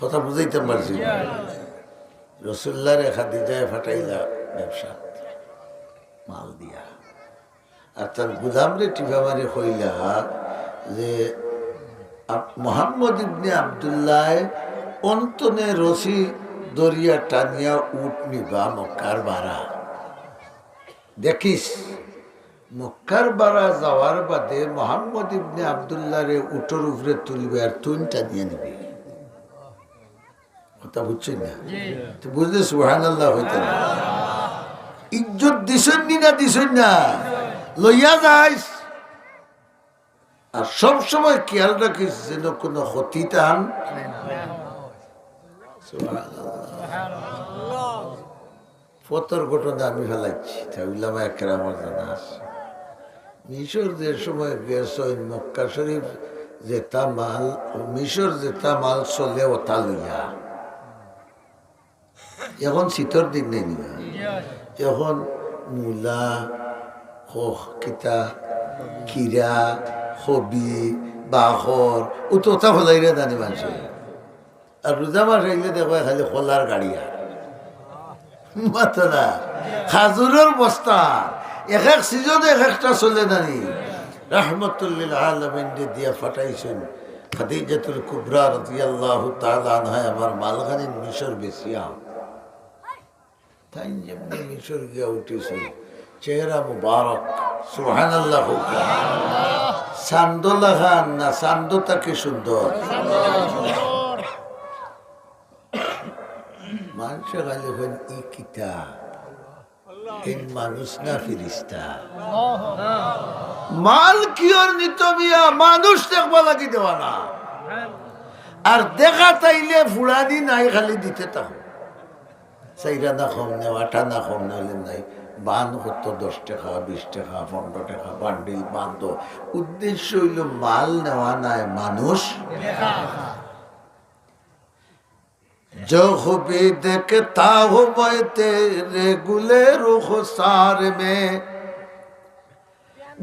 কথা বুঝাইতাম পারছি? রাসূলুল্লাহরে খাদিজায় পাঠাইলা ব্যবসাত মাল দিয়া, আর তার গুলামরে টিপা মারি কইলা যে, আব-, মুহাম্মদ ইবনে আব্দুল্লাহ অন্তনে রশি ধরিয়া টানিয়া উট নিবা মক্কার বারা। দেখিস, মক্কার বারা যাওয়ার বাদে মুহাম্মদ ইবনে আব্দুল্লাহরে উটর উপরে তুলবে আর তুইন টানিয়া নিবে। কথা বুঝছইন না? তো বুঝলে সুবহানাল্লাহ হইতে না। ইজ্জত দিছইন নি না দিছইন না? লইয়া যাইস। আর সব সময় খেয়াল রাখিস যেন কোনো ক্ষতি তান। সুবহানাল্লাহ। ফতর ঘটনা আমি ফেলাইছি, তা উলামায়ে কেরামর জানা আছে। মিশর যে সময় গেছইন, মক্কা শরীফ যেতা মাল, মিশর যেতা মাল চলে ওতা লইয়া। এখন শীতর দিন নায় নি বা? এখন মূলা, খ-, কিতা, কিরা, কবি, বাখর, ও তো ওতা ফলাইরা জানি মানষে। আর রোজা মাস আইলে দেখো খালি কলার গাড়িয়া। মাতো না। খাজুরর বস্তা। এক এক সিজনে এক একটা চলে জানি। রাহমাতুল লিল আলামিনরে দিয়া পাঠাইছইন। খাদিজাতুল কুবরা রাদিয়াল্লাহু তাআলা আনহা আমার মালখানিন মিশর বেচিয়া। তাইন যেমনে মিশর গিয়া উঠিছইন, চেহারা মুবারক, সুবহানাল্লাহ কউক্কা। চান্দো লাখান না, চান্দো থাকি সুন্দর। মানষে খালি কইন, "ই কিতা? ইন মানুষ না ফিরিস্তা?" মাল কিওর নিতো মিয়া, মানুষ দেখবা লাগি দেওয়ানা। আর দেখা তাইলে ফুড়ানি নাই, খালি দিতে থাকো। চাইর আনা কম নেও, আট আনা কম নেও, অইলে নাই। বান কত? দশ টেকা, বিশ টেকা, পনরো টেকা বান্ডিল বান্দো। উদ্দেশ্য অইলো মাল নেওয়া নায়, মানুষ। جو خوبی دیکھتا ہوں میں تیرے گلے رخسار میں،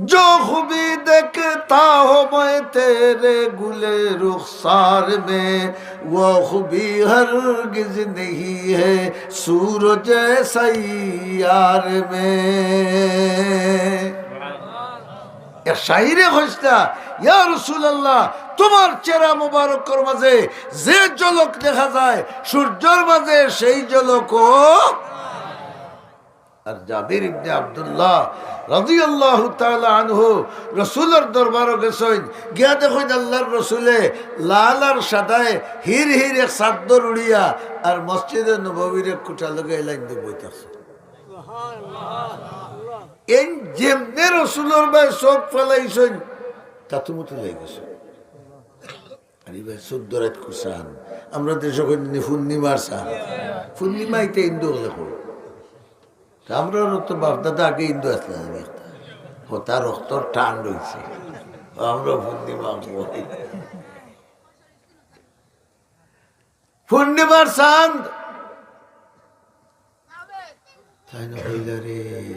جو خوبی دیکھتا ہوں میں تیرے گل رخسار میں، وہ خوبی ہرگز نہیں ہے سورج سیار میں۔ এক শাইরে কইছলা, ইয়া রাসূলুল্লাহ, তুমার চেহারা মুবারকর মাঝে যে ঝলক দেখা যায় সূর্যর মাঝে, সেই ঝলকও। আর জাবির ইবনে আব্দুল্লাহ রাদিয়াল্লাহু তাআলা আনহু রাসূলর দরবারো গেছইন, গিয়া দেখইন আল্লাহর রাসূলে লাল আর সাদায় হির হির এক চাদ্দর উড়িয়া আর মসজিদে নববীর এক খুঁটা লগে লাইন দিয়া বই থাকছইন। এইন যেমনে রাসূলর বায় চউখ ফালাইছইন, তাতু মুতু লাগি গেছে। আরে ভাই, চৌদ্দ রাইত কুসান। আমরা দেশো কইন নি পূর্ণিমার চান। পূর্ণিমা ইতা হিন্দু অকলে কয়। তে আমরারও তো বাপ-দাদা আগে হিন্দু আছলা নি একটা। হতা রক্তর টান রইছে। আমরা পূর্ণিমা কই। পূর্ণিমার চান। তাইন কইলা রে,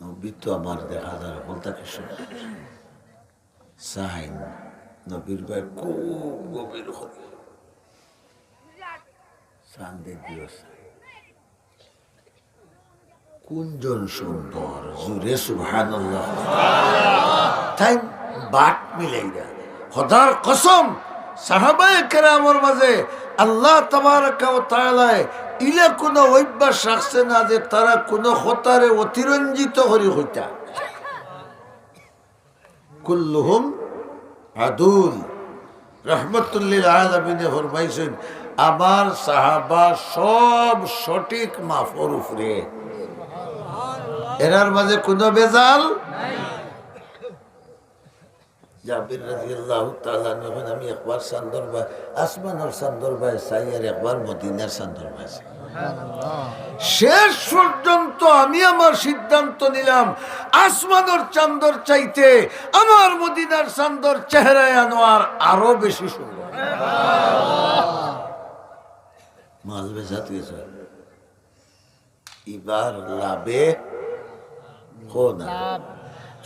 নবী তো আমার দেখা যার, হকলতা কি সুন্দর। চাইন, নবীর বায় খুব গভীর করি। চান্দে দিও চাইন। কুনজন সুন্দর, জুরে সুবহানাল্লাহ। তাইন বাট মিলাইরা। খোদার কসম, সাহাবায়ে কেরামর মাঝে আল্লাহ তাবারাকা ওয়া তাআলায় ইলা কুনু অভ্যাস রাখছে না যে তারা কুনু কথারে অতিরঞ্জিত করি কইতা। কুল্লুহুম আদুল। রহমতুল্লিল আলামিনে ফরমাইছইন, আমার সাহাবা সব সঠিক মাপর উপরে, এরার মাঝে কুনু ভেজাল নাই। জাবির রাদিয়াল্লাহু তাআলা আনহু কইন, আমি একবার চান্দর বায়, আসমানর চান্দর বায় চাই আর একবার মদিনার চান্দর বায় চাই। শেষ পর্যন্ত আমি আমার সিদ্ধান্ত নিলাম, আসমানর চান্দর চাইতে আমার মদিনার চান্দর চেহারায় আনোয়ার আরো বেশি সুন্দর। মাল বেচাত গেছে। ইবার লাভে কো না।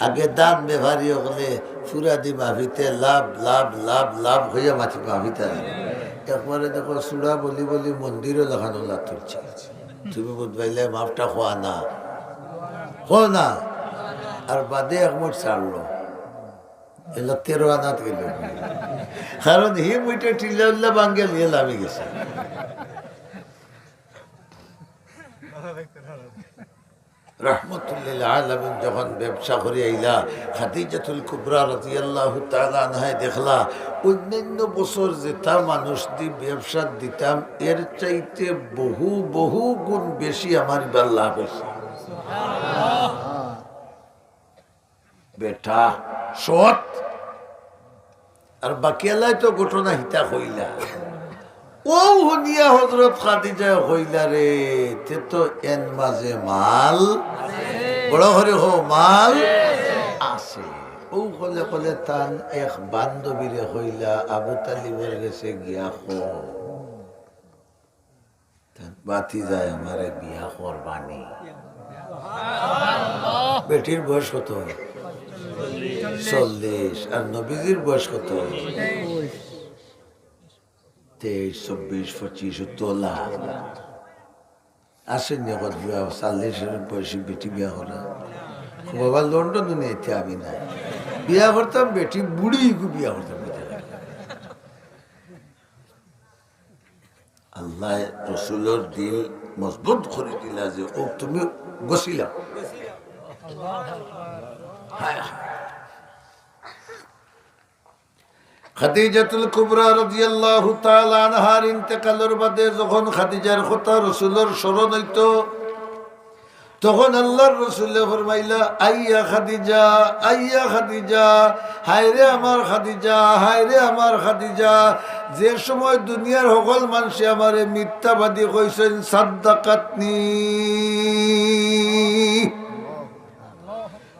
আগে ধান বেপারি অকলে ফুরাদি মাফিতে লাভ, লাভ, লাভ, লাভ কইয়া মাটি মাফিতা। একবারে দেখো চূড়া বলি বলি মন্দিরও লাখান ওলা তুলছে। তুমি বুঝবাইলে মাফটা খোয়া না, খোয়া না। আর বাদে এক মুঠ ছাড়লো, এলা তেরো আনাত গেল। কারণ হি মুঠে টিল্লা উল্লা বাঙ্গেল ইয়ে লাভি গেছে। রহমতুল্লিল আলামিন যখন ব্যবসা করি আইলা, খাদিজাতুল কুবরা রাদিয়াল্লাহু তাআলা আনহায় দেখলা, অন্যান্য বছর যেতা মানুষ দি ব্যবসা দিতাম, এর চাইতে বহু বহু গুণ বেশি আমার ইবার লাভ অইছে। বেটা সৎ। আর বাকিআলায় তো ঘটনা হিতা কইলা। অউ হুনিয়া হযরত খাদিজায় কইলা, রে, তে তো এন মাঝে মাল, বড় করি কও, মাল আছে। অউ কলে কলে তান এক বান্ধবীরে কইলা, আবু তালিবর গেছে গিয়া কও। তার ভাতিজায় আমারে বিয়া করবানি। বেটির বয়স কত? চল্লিশ। আর নবীজির বয়স কত? তেইশ, চব্বিশ, পঁচিশ, তোলা। আসেনি কত বিয়া, চল্লিশের বয়সী বেটি বিয়া করা? বাবা, লন্ডন দুনিয়াতে আমি নাই। বিয়া করতাম বেটি, বুড়ি ইগু বিয়া করতাম বেটি। আল্লায় রসুলর দিল মজবুত করি দিলা যে, ও তুমি গছিলা। হায় হায়। খাদিজাতুল কুবরা রাদিয়াল্লাহু তাআলা আনহার ইন্তেকালর বাদে যখন খাদিজার কথা রসুলর স্মরণ অইতো, তখন আল্লাহর রসুলে ফরমাইলা, "আইয়া খাদিজা, আইয়া খাদিজা, হায়রে আমার খাদিজা, হায়রে আমার খাদিজা।" যে সময় দুনিয়ার হকল মানষে আমারে মিথ্যাবাদী কইছইন, সাদ্দাকাতনি।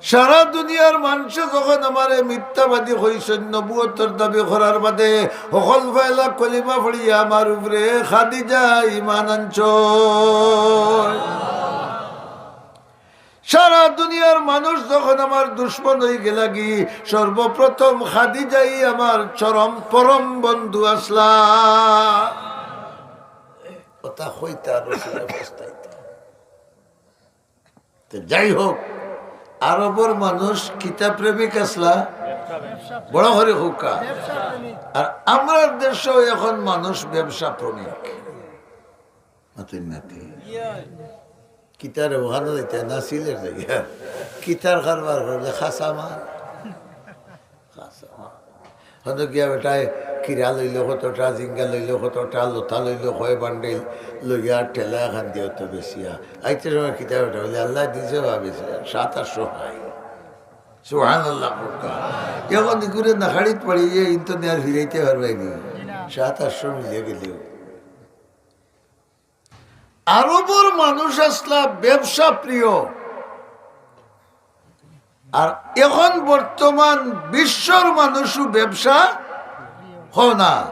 সারা দুনিয়ার মানষে যখন আমারে মিথ্যাবাদী কইছইন, নবুয়তর দাবি করার বাদে হকল পয়লা কলিমা পড়িয়া আমার উপরে খাদিজা ইমান আনছইন। সারা দুনিয়ার মানুষ যখন আমার দুশমন অইগেলাগি, সর্বপ্রথম খাদিজাই আমার চরম পরম বন্ধু আছলা। কথা কইতা রসুলে পস্তাইতা। তে যাই হোক, আরবর মানুষ কিতা প্রেমিক আছলা? বড় করি কউক্কা। আর আমরার দেশো এখন মানুষ ব্যবসা প্রেমিক। মাতইন না তে। কিতারে ওখানো যাইতা না, সিলেট যাইয়া। কিতার কারবার করলে কাঁচা মাল। কাঁচা মাল। হয়তো গিয়া বেটায় কিরা লইল কতটা, জিঙ্গা লইল কতটা, লতা লইল কয় বান্ডিল, লইয়া ঠেলা এখান দিয়া তো বেচিয়া। আইতে সময় কিতা বেটা বলে, "আল্লায় দিছে বা বেচিয়া, সাত আটশো হয়।" সুবহানাল্লাহ কউক্কা। এখন ইগুরে নাখাড়িত পড়ি যে ইন তো নে আর ফিরাইতে পারবায় নি। সাত আটশো মিলে গেলেও। আরবর মানুষ আছলা ব্যবসা প্রিয়, আর এখন বর্তমান বিশ্বর মানুষও ব্যবসা হয় না।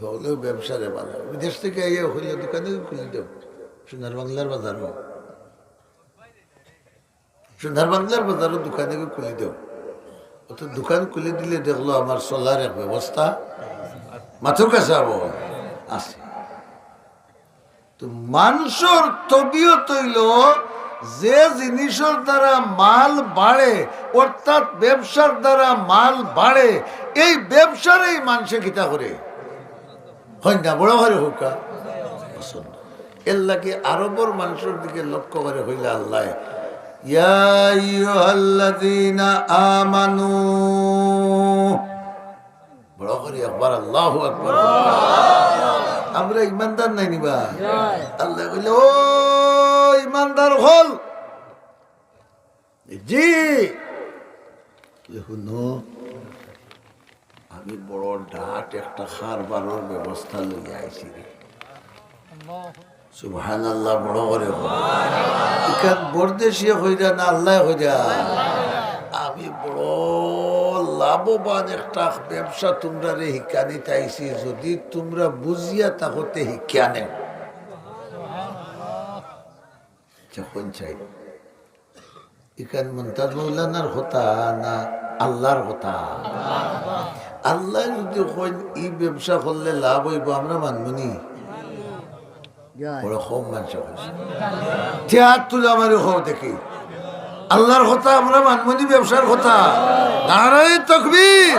হলেও ব্যবসারে বাজার, বিদেশ থাকি আইয়া কইলে দোকানে খুলি দেও, সোনার বাংলার বাজারো। সোনার বাংলার বাজারো দোকানে খুলি দেও। ও তো দোকান খুলি দিলে দেখলো আমার চলার এক ব্যবস্থা মাথুর কাছে আছে। তো মানষর তবিয়ত অইলো যে জিনিসর দ্বারা মাল বাড়ে, অর্থাৎ ব্যবসার দ্বারা মাল বাড়ে, এই ব্যবসারেই মানষে কিতা করে? হয় না, বড় করি কউক্কা। পছন্দ। এর লাগি আরবর মানষর দিকে লক্ষ্য করি কইলা আল্লায়, "ইয়া আইয়ুহাল্লাযীনা আমানু।" বড় করি একবার আল্লাহু আকবার। আমরা ইমানদার নায় নি বা? আল্লায় কইলা, "ও ইমানদার অকল।" জি। হুনো, আমি বড় ডাট একটা কারবারর ব্যবস্থা লইয়া আইছি রে। সুবহানাল্লাহ, বড় করি কও। ইখান বরদেশিয়ে কইরা না আল্লায় কইরা? আমি বড় লাভবান একটা ব্যবসা তুমরারে হিকানিত আইছি, যদি তুমরা বুঝিয়া থাকো তে হিকিয়া নেও। যখন চাই ইখান মুমতাজ মৌলানার কথা না আল্লার কথা? আল্লায় যদি কইন ই ব্যবসা করলে লাভ অইবো, আমরা মানমু নি? বড় কম মানষে কইছে। তে আত তুলো আমারে কও দেখি। আল্লার কথা আমরা মানমু নি ব্যবসার কথা? নারায়ে তাকবীর!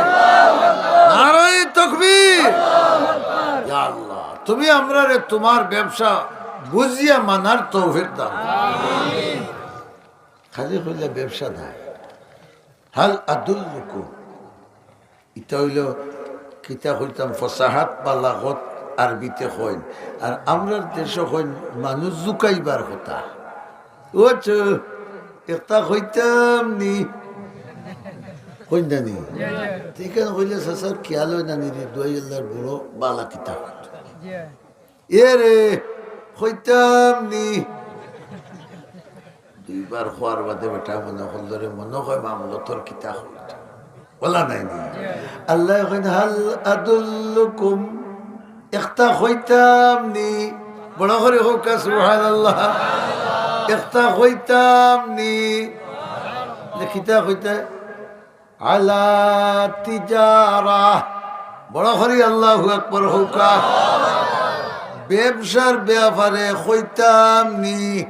নারায়ে তাকবীর! ইয়া আল্লাহ, তুমি আমরারে তুমার ব্যবসা বুঝিয়া মানার তৌফিক দাও। খালি কইলা ব্যবসা নায়। হাল আদুল্লুকুম, ইটা অইলো কিতা কইতাম, ফসাহাত বালাগত আরবিতে কইন, আর আমরার দেশো কইন মানুষ জুকাইবার কথা। ও চো, একটা কইতাম নি, কইন না নি? তে ইখান কইলে চাচার খিয়াল অয় না নি রে, দুয়াই আল্লার বড় বালা কিতা কইতো। এরে, কইতাম নি। দুইবার কওয়ার বাদে বেটা মনে করলো রে, মনে কয় মামলতর কিতা কইতো। বলা নাই নি? আল্লায় কইন, "হাল আদুল্লুকুম", একটা কইতাম নি। বড় করি কউক্কা সুবহানাল্লাহ। একটা কইতাম নি। লে কিতা কইতা? আলা তিজারা। বড় করি আল্লাহু আকবার কউক্কা। ব্যবসার ব্যাপারে কইতাম নি।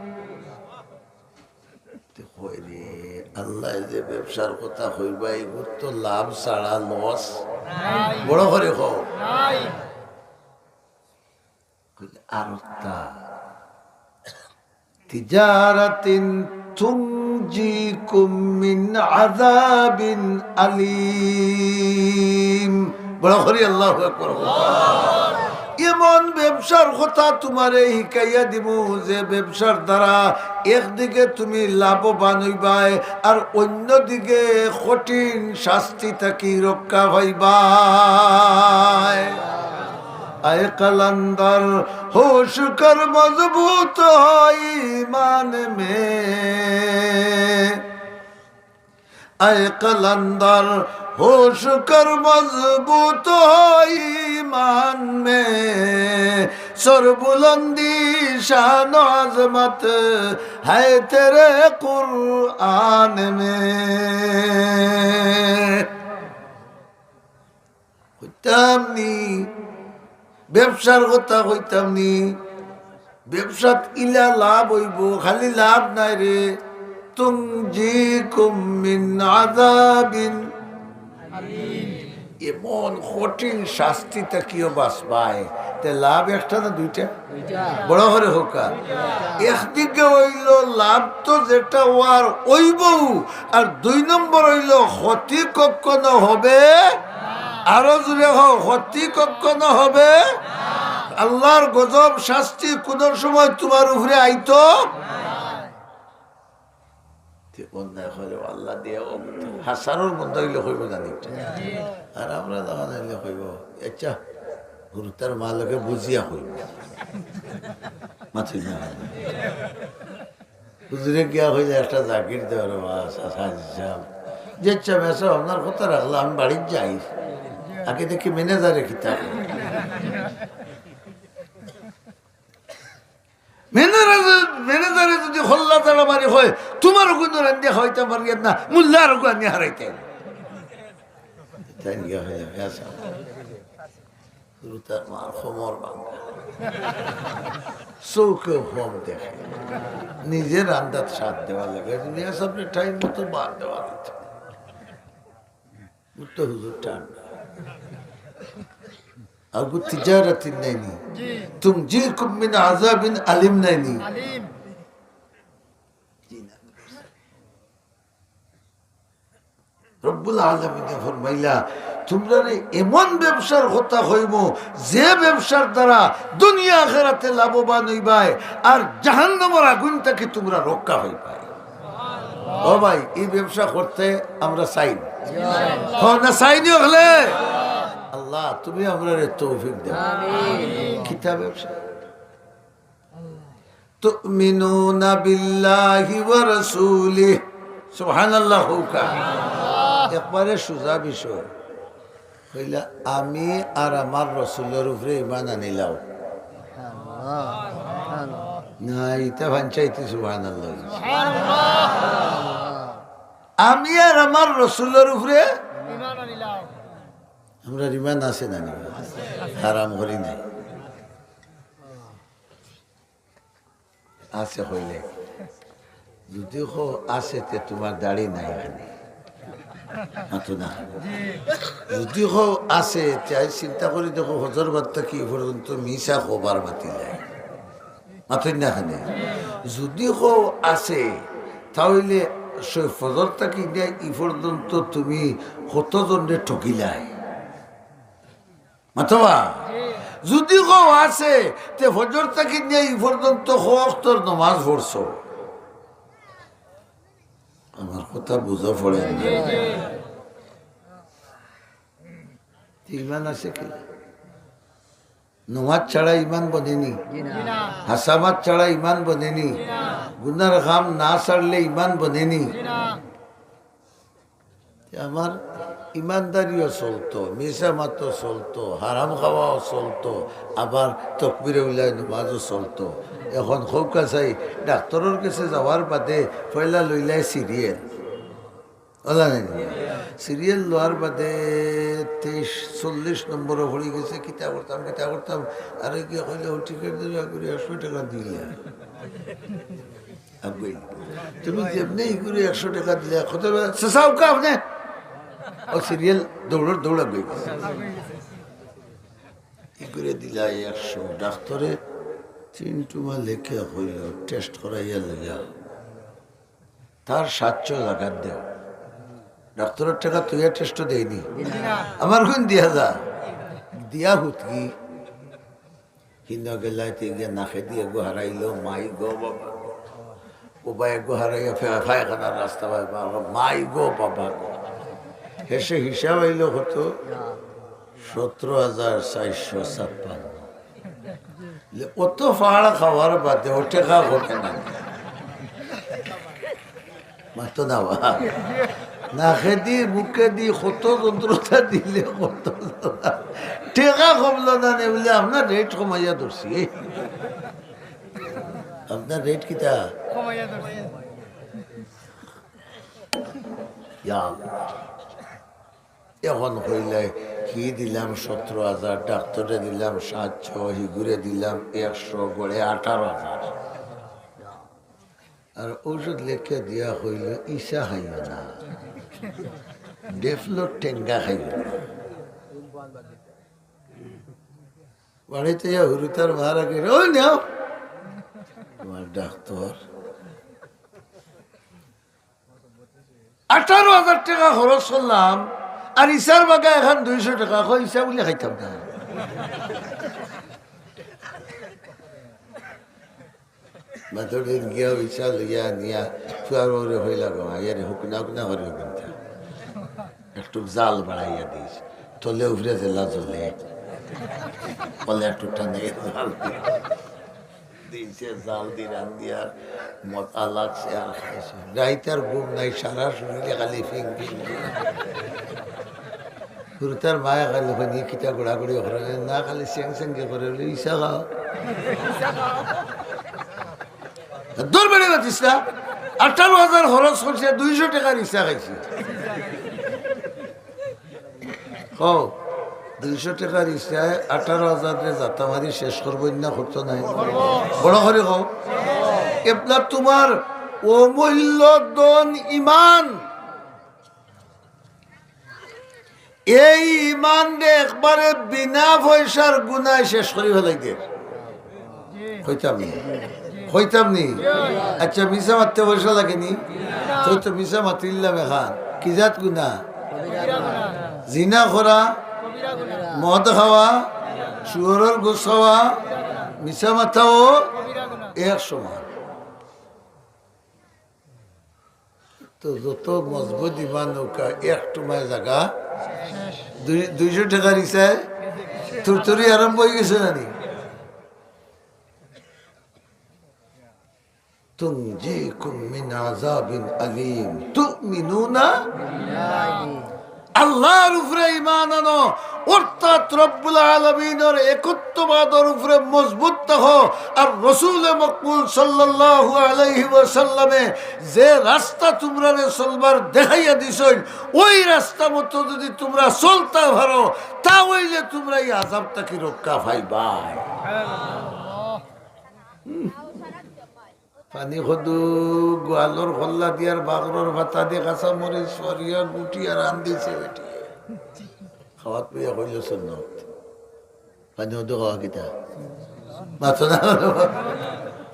তে কই রে, আল্লায় যে ব্যবসার কথা কইবা, ইগুর তো লাভ ছাড়া লস। বড় করি কও। আর তা তিজারাতিন তুনজিকুম মিন আযাবিন আলীম। বড় করি আল্লাহু আকবার। এমন ব্যবসার কথা তুমারে হিকাইয়া দিমু, যে ব্যবসার দ্বারা একদিকে তুমি লাভবান অইবায়, আর অন্যদিকে কঠিন শাস্তি থাকি রক্ষা পাইবায়। اے قلندر ہوش کر مضبوط ہو ایمان میں، اے قلندر ہوش کر مضبوط ہو ایمان میں، سر بلندی شان و عظمت ہے تیرے قرآن میں۔ কইতাম নি, ব্যবসার কথা কইতাম নি, ব্যবসাত ইলা লাভ অইবো, খালি লাভ নায় রে। তুনজিকুম মিন আযাবিন। এমন কঠিন শাস্তি থাকিও বাঁচবায়, তে লাভ একটা না দুইটা? দুইটা। বড় করি কউক্কা। দুইটা। একদিকে অইলো লাভ তো যেটা অওয়ার অইবো, আর দুই নম্বর অইলো ক্ষতি কখনো হবে, আরো জোরে কও, ক্ষতি কখনো হবে। আল্লার গজব শাস্তি কুনু সময় তুমার উপরে আইতো। তে অন্যায় করলে আল্লা দিয়া অইবো। হাছারর বন্দা অইলে কইবো জানি। আর আমরা যখন অইলে কইবো, আচ্ছা, হুরুতার মালকে বুঝিয়া কইবো। মাতইন না। হুজুরে গিয়া কইলে একটা জাকির দেও রে বাবা, হাজি সাব। যে আচ্ছা, মেসাব, আপনার কথা রাখলাম, আমি বাড়িত যাই। আগে দেখি ম্যানেজারে কিতা কয়। ম্যানেজারে, ম্যানেজারে যদি খল্লা তাড়া মারি কয়, তুমার ওগুন রান্দিয়া খাওয়াইতাম পারিয়ার না, মুল্লার ওগু আনিয়া হারাইতাম। তাই নিয়া অইয়া গেছে। হুরুতার মার কোমর ভাঙ্গা। চউখে কম দেখে। নিজে রান্দাত সাথ দেওয়া লাগে। মেসাবরে টাইম মতো ভাত দেওয়া লাগে। উত্তর হুজুর ঠান্ডা। আগু তিজারাতিন নাইনি। জি। তুনজিকুম মিন আযাবিন আলিম নাইনি। আলিম। জি না। রব্বুল আলামিনে ফরমাইলা, তুমরারে এমন ব্যবসার কথা কইমু, যে ব্যবসার দ্বারা দুনিয়া আখেরাতে লাভবান অইবায়, আর জাহান্নামর আগুন থাকি তুমরা রক্ষা পাইবায়। ও ভাই, ই ব্যবসা করতে আমরা চাই না? কও না, চাই নি অকলে? আল্লা, তুমি আমরারে তৌফিক দেও। আমিন। কিতা ব্যবসা? তুমিনুনা বিল্লাহি ওয়া রাসূলিহি। সুবহানাল্লাহ কউক্কা। একবারে সুজা বিষয়। কইলা, "আমি আর আমার রসুলর উপরে ইমান আনিলাও।" না, ইতা পঞ্চায়েতি সুবহানাল্লাহ। আমি আর আমার রসুলর উপরে ইমান আনিলাও। আমরার ইমান আছে না নি? হারাম করি নাই। আছে কইলে, যদি কও আছে, তে তুমার দাড়ি নাই কেনে? মাতো না। যদি কও আছে, তে আইজ চিন্তা করি দেখো, ফজর বাদ থাকি ই পর্যন্ত মিছা কয়বার মাতিলায়। মাতইন না কেনে? যদি কও আছে, তা অইলে সে ফজর থাকি নিয়া ই পর্যন্ত তুমি কতজনরে ঠকিলায়? মাতবা? যদি কও আছে, তে ফজর থাকি নিয়া ই পর্যন্ত কয় অক্তর নমাজ পড়ছো? আমার কথা বুঝা পড়ে না। ইমান আছে কি? নমাজ ছাড়া ইমান বনেনি। হাসামাত ছাড়া ইমান বনেনি। গুনার কাম না ছাড়লে ইমান বনেনি। তে আমার ইমানদারিও চলতো, মিছা মাতো চলতো, হারাম খাওয়াও চলতো, আবার তকবিরে উলাই নমাজও চলতো। এখন কউক্কা চাই, ডাক্তরর গেছে যাওয়ার বাদে পয়লা লইলায় সিরিয়াল। অলা নাই নি? সিরিয়াল লওয়ার বাদে তেইশ, চল্লিশ নম্বরো পড়ি গেছে, কিতা করতাম, কিতা করতাম। আরে গিয়া কইলে, "ও টিকিট দিবা করি একশো টেকা দিলা।" আগুয়াই। তুমি যেমনে ই করি একশো টেকা দিলা, কত টেকা? চাচা, অউক্কা আপনে। ও সিরিয়াল দৌড়র দৌড় আগুয়াই গেছে। ই করি দিলা একশো, ডাক্তরে তিন টুমা লেখে কইল, "টেস্ট করাইয়া লইয়া।" তার সাতশো জাগাত দেও। ডাক্তরর টেকা তুইয়া টেস্ট দেয়নি। আমার গুন দিয়া যা। দিয়া হুতকি। হিনো গেলাইতে গিয়া নাকেদি এগু হারাইলো, মাই গো বাবা। ও ভাই এগু হারাইয়া ফে-, পায়খানার রাস্তা ভাই বাবা, মাই গো বাবা গো। হেষে হিসাব আইলো কত? সতেরো হাজার চারশো ছাপ্পান্ন। লে, অত ফাড় খাওয়ার বাদে ও টেকা ঘটে না। মাতো না বা। নাকেদি মুখেদি কত যন্ত্রণা দিলে কত। টেকা কমলো না নে বুলে, "আপনার রেট কমাইয়া ধরছি।" এই, আপনার রেট কিতা? কমাইয়া ধরছি। ইয়া আল্লাহ। এখন কইলে কি দিলাম সতেরো হাজার, ডাক্তরে দিলাম সাতশো, হিগুরে দিলাম একশো, গড়ে আঠারো হাজার। আর ঔষধ লেখিয়া দিয়া কইল, "ইসা খাইও না, ডেফলো টেঙ্গা খাইও না।" বাড়িতে যা হুরুতার মার আগে, "ওই নেও, তোমার ডাক্তার।" আঠারো হাজার টেকা খরচ করলাম, আর ইসার বাগা এখন দুইশো টেকা, কই ইসা বুলে খাইতাম না। মাত্র দিন গিয়া ইসা লইয়া নিয়া ফুয়ার বউরে হইলা গো, আইয়ারে হুকনা হুকনা করে হুকনটা। একটু জাল বাড়াইয়া দিস, তলে উপরে জেলা জ্বলে, বলে একটু টানে জাল দি। দিছে জাল দি রান্দিয়া মজা লাগছে আর খাইছে। রাইত আর ঘুম নাই, সারা শরীরে খালি ফিং ফিং ফিং। গুরুতার মায়ে খালি ওখানে কিতা ঘোরাঘুরি করে, না খালি সেং সেং কে করে, বলে, "ইসা খাও।" দূর বেড়ে বাতিস না, আঠারো হাজার খরচ করছে, দুইশো টেকার ইসা খাইছে। কও, দুইশো টেকার ইসায় আঠারো হাজার রে জাতা মারি শেষ করবো না, করতো নাই? বড় করে কও। এবলা তোমার অমূল্য ধন ইমান, এই ইমান রে একবারে বিনা পয়সার গুনায় শেষ করি ফেলাই দে। কইতাম নি? কইতাম নি? আচ্ছা, মিছা মাততে পয়সা লাগে নি? তো, তো মিছা মাতিলাম এখান। কি জাত গুনা? জিনা করা, মদ খাওয়া, শুয়োরর গোস খাওয়া, মিছা মাতাও এক সমান। তো যত মজবুত ইমান নৌকা, এক টুমায় জাগা, দুই-, দুইশো টেকার ইসায় তুরতুরি আরম্ভ হয়ে গেছে জানি। তুনজিকুম মিন আযাবিন আলিম, তুমিনুনা বিল্লাহি। আল্লাহর উপরে ঈমান আনো, অর্থাৎ রব্বুল আলামিনের একত্ববাদের উপরে মজবুত থাকো। আর রসুল মকবুল সাল্লাল্লাহু আলাইহি ওয়াসাল্লামে যে রাস্তা তোমরারে চলবার দেখাইয়া দিছইন, ওই রাস্তা মতো যদি তোমরা চলতা পারো, তা হইলে তোমরা এই আযাব থাকি রক্ষা পাইবায়। পানি কদু, গোয়ালর খল্লা দিয়ার বাগরর পাতা দি কাঁচা মরিচ ফরিয়া গুটি আর আন দিছে বেটি। খাওয়াত পেয়ে কইল সুন্নত। পানি কদু খাওয়া কিতা? মাতো না।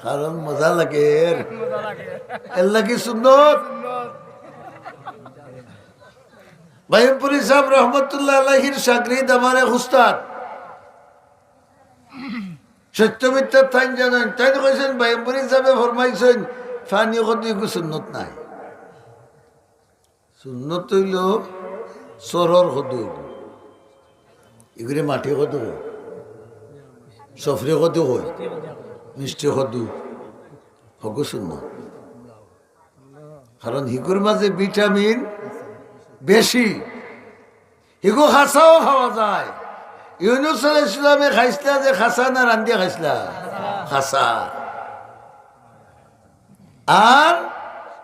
কারণ মজা লাগে এর। এর লাগি সুন্নত। বাইমপুরি সাহেব রহমতুল্লাহ আলাইহির শাগরিদ আমার এক উস্তাদ। সত্য মিথ্যা তাইন জানেন, তাইন কইছেন, বাইমপুরি সাহেবে ফরমাইছেন, পানি কদু ইগু সুন্নত নাই। সুন্নত হইল সরর কদু, ইগুরে মাটি কদু কয়, সফরি কদু কয়, মিষ্টি কদু, হগু সুন্নত। কারণ হিগুর মাঝে ভিটামিন বেশি। হিগু খাসাও খাওয়া যায়। ইউনুস আলাইহিস সালামে খাইছলা যে খাসা না রান্দিয়া খাইছলা? খাসা। আর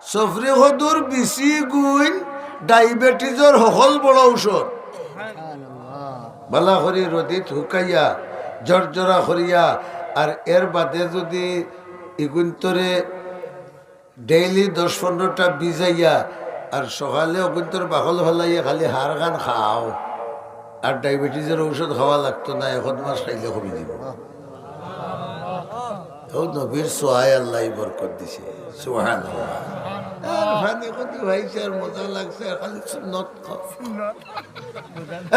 সফরি কদুর বিচি গুইন ডায়াবেটিসর হকল বড় ঔষধ। বালা করি রদিত হুকাইয়া, জরজরা করিয়া, আর এর বাদে যদি ইগুন্তরে ডেইলি দশ পনেরোটা ভিজাইয়া আর সকালে অগুন্তর বাকল ফালাইয়া খালি হাড় খান খাও, আর ডায়াবেটিসর ঔষধ খাওয়া লাগতো না, এক মাস খাইলে কমি দিব। ও নবীর সোয়ায় আল্লাহ বরকত দিছে, সুবহানাল্লাহ। আর পানি কদু খাইছে আর মজা লাগছে, আর খালি সুন্নত খাও।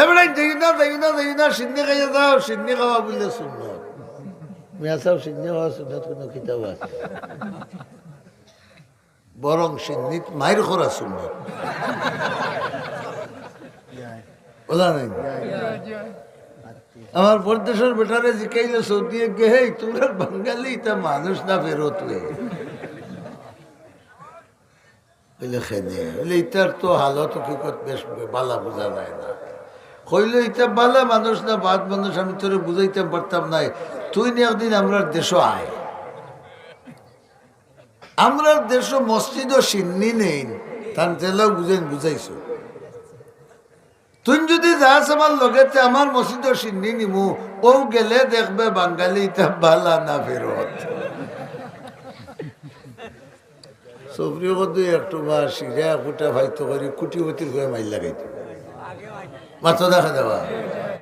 এবারে দেখি না, দেখি না, দেখি না, সিন্নি খাইয়া যাও, সিন্নি খাওয়া বুলে সুন্নত। মিয়া সাহেব, সিন্নি খাওয়া সুন্নত কোনো কিতাব আছে? বরং সিন্নিত মাইর করা সুন্নত। ওলা নাই? আমার পরদেশর বেটারে জিকাইলে সৌদি গিয়া, "হেই, তোমরা বাঙালি, ইতা মানুষ না ফেরত হয়ে?" অইলে খেনে অইলে ইতার তো হালত হকিকত বেশ বালা বুঝা যায় না। কইলো, "ইতা বালা মানুষ না বাদ মানুষ, আমি তোরে বুঝাইতাম পারতাম নায়, তুই নি একদিন আমরার দেশো আয়, আমরার দেশো মসজিদো সিন্নি নেইন, তান তেলাও বুঝেন বুঝাইছো।" তুই যদি যাস আমার লগে, তে আমার মসজিদো সিন্নি নিমু, ও গেলে দেখবে বাঙালি ইতা বালা না ফেরত। সবরি কত একটু বা সিরা কুটা ফাইতো করি কুটিপতির করে মাইর লাগাইতো। মাথা দেখা দেওয়া।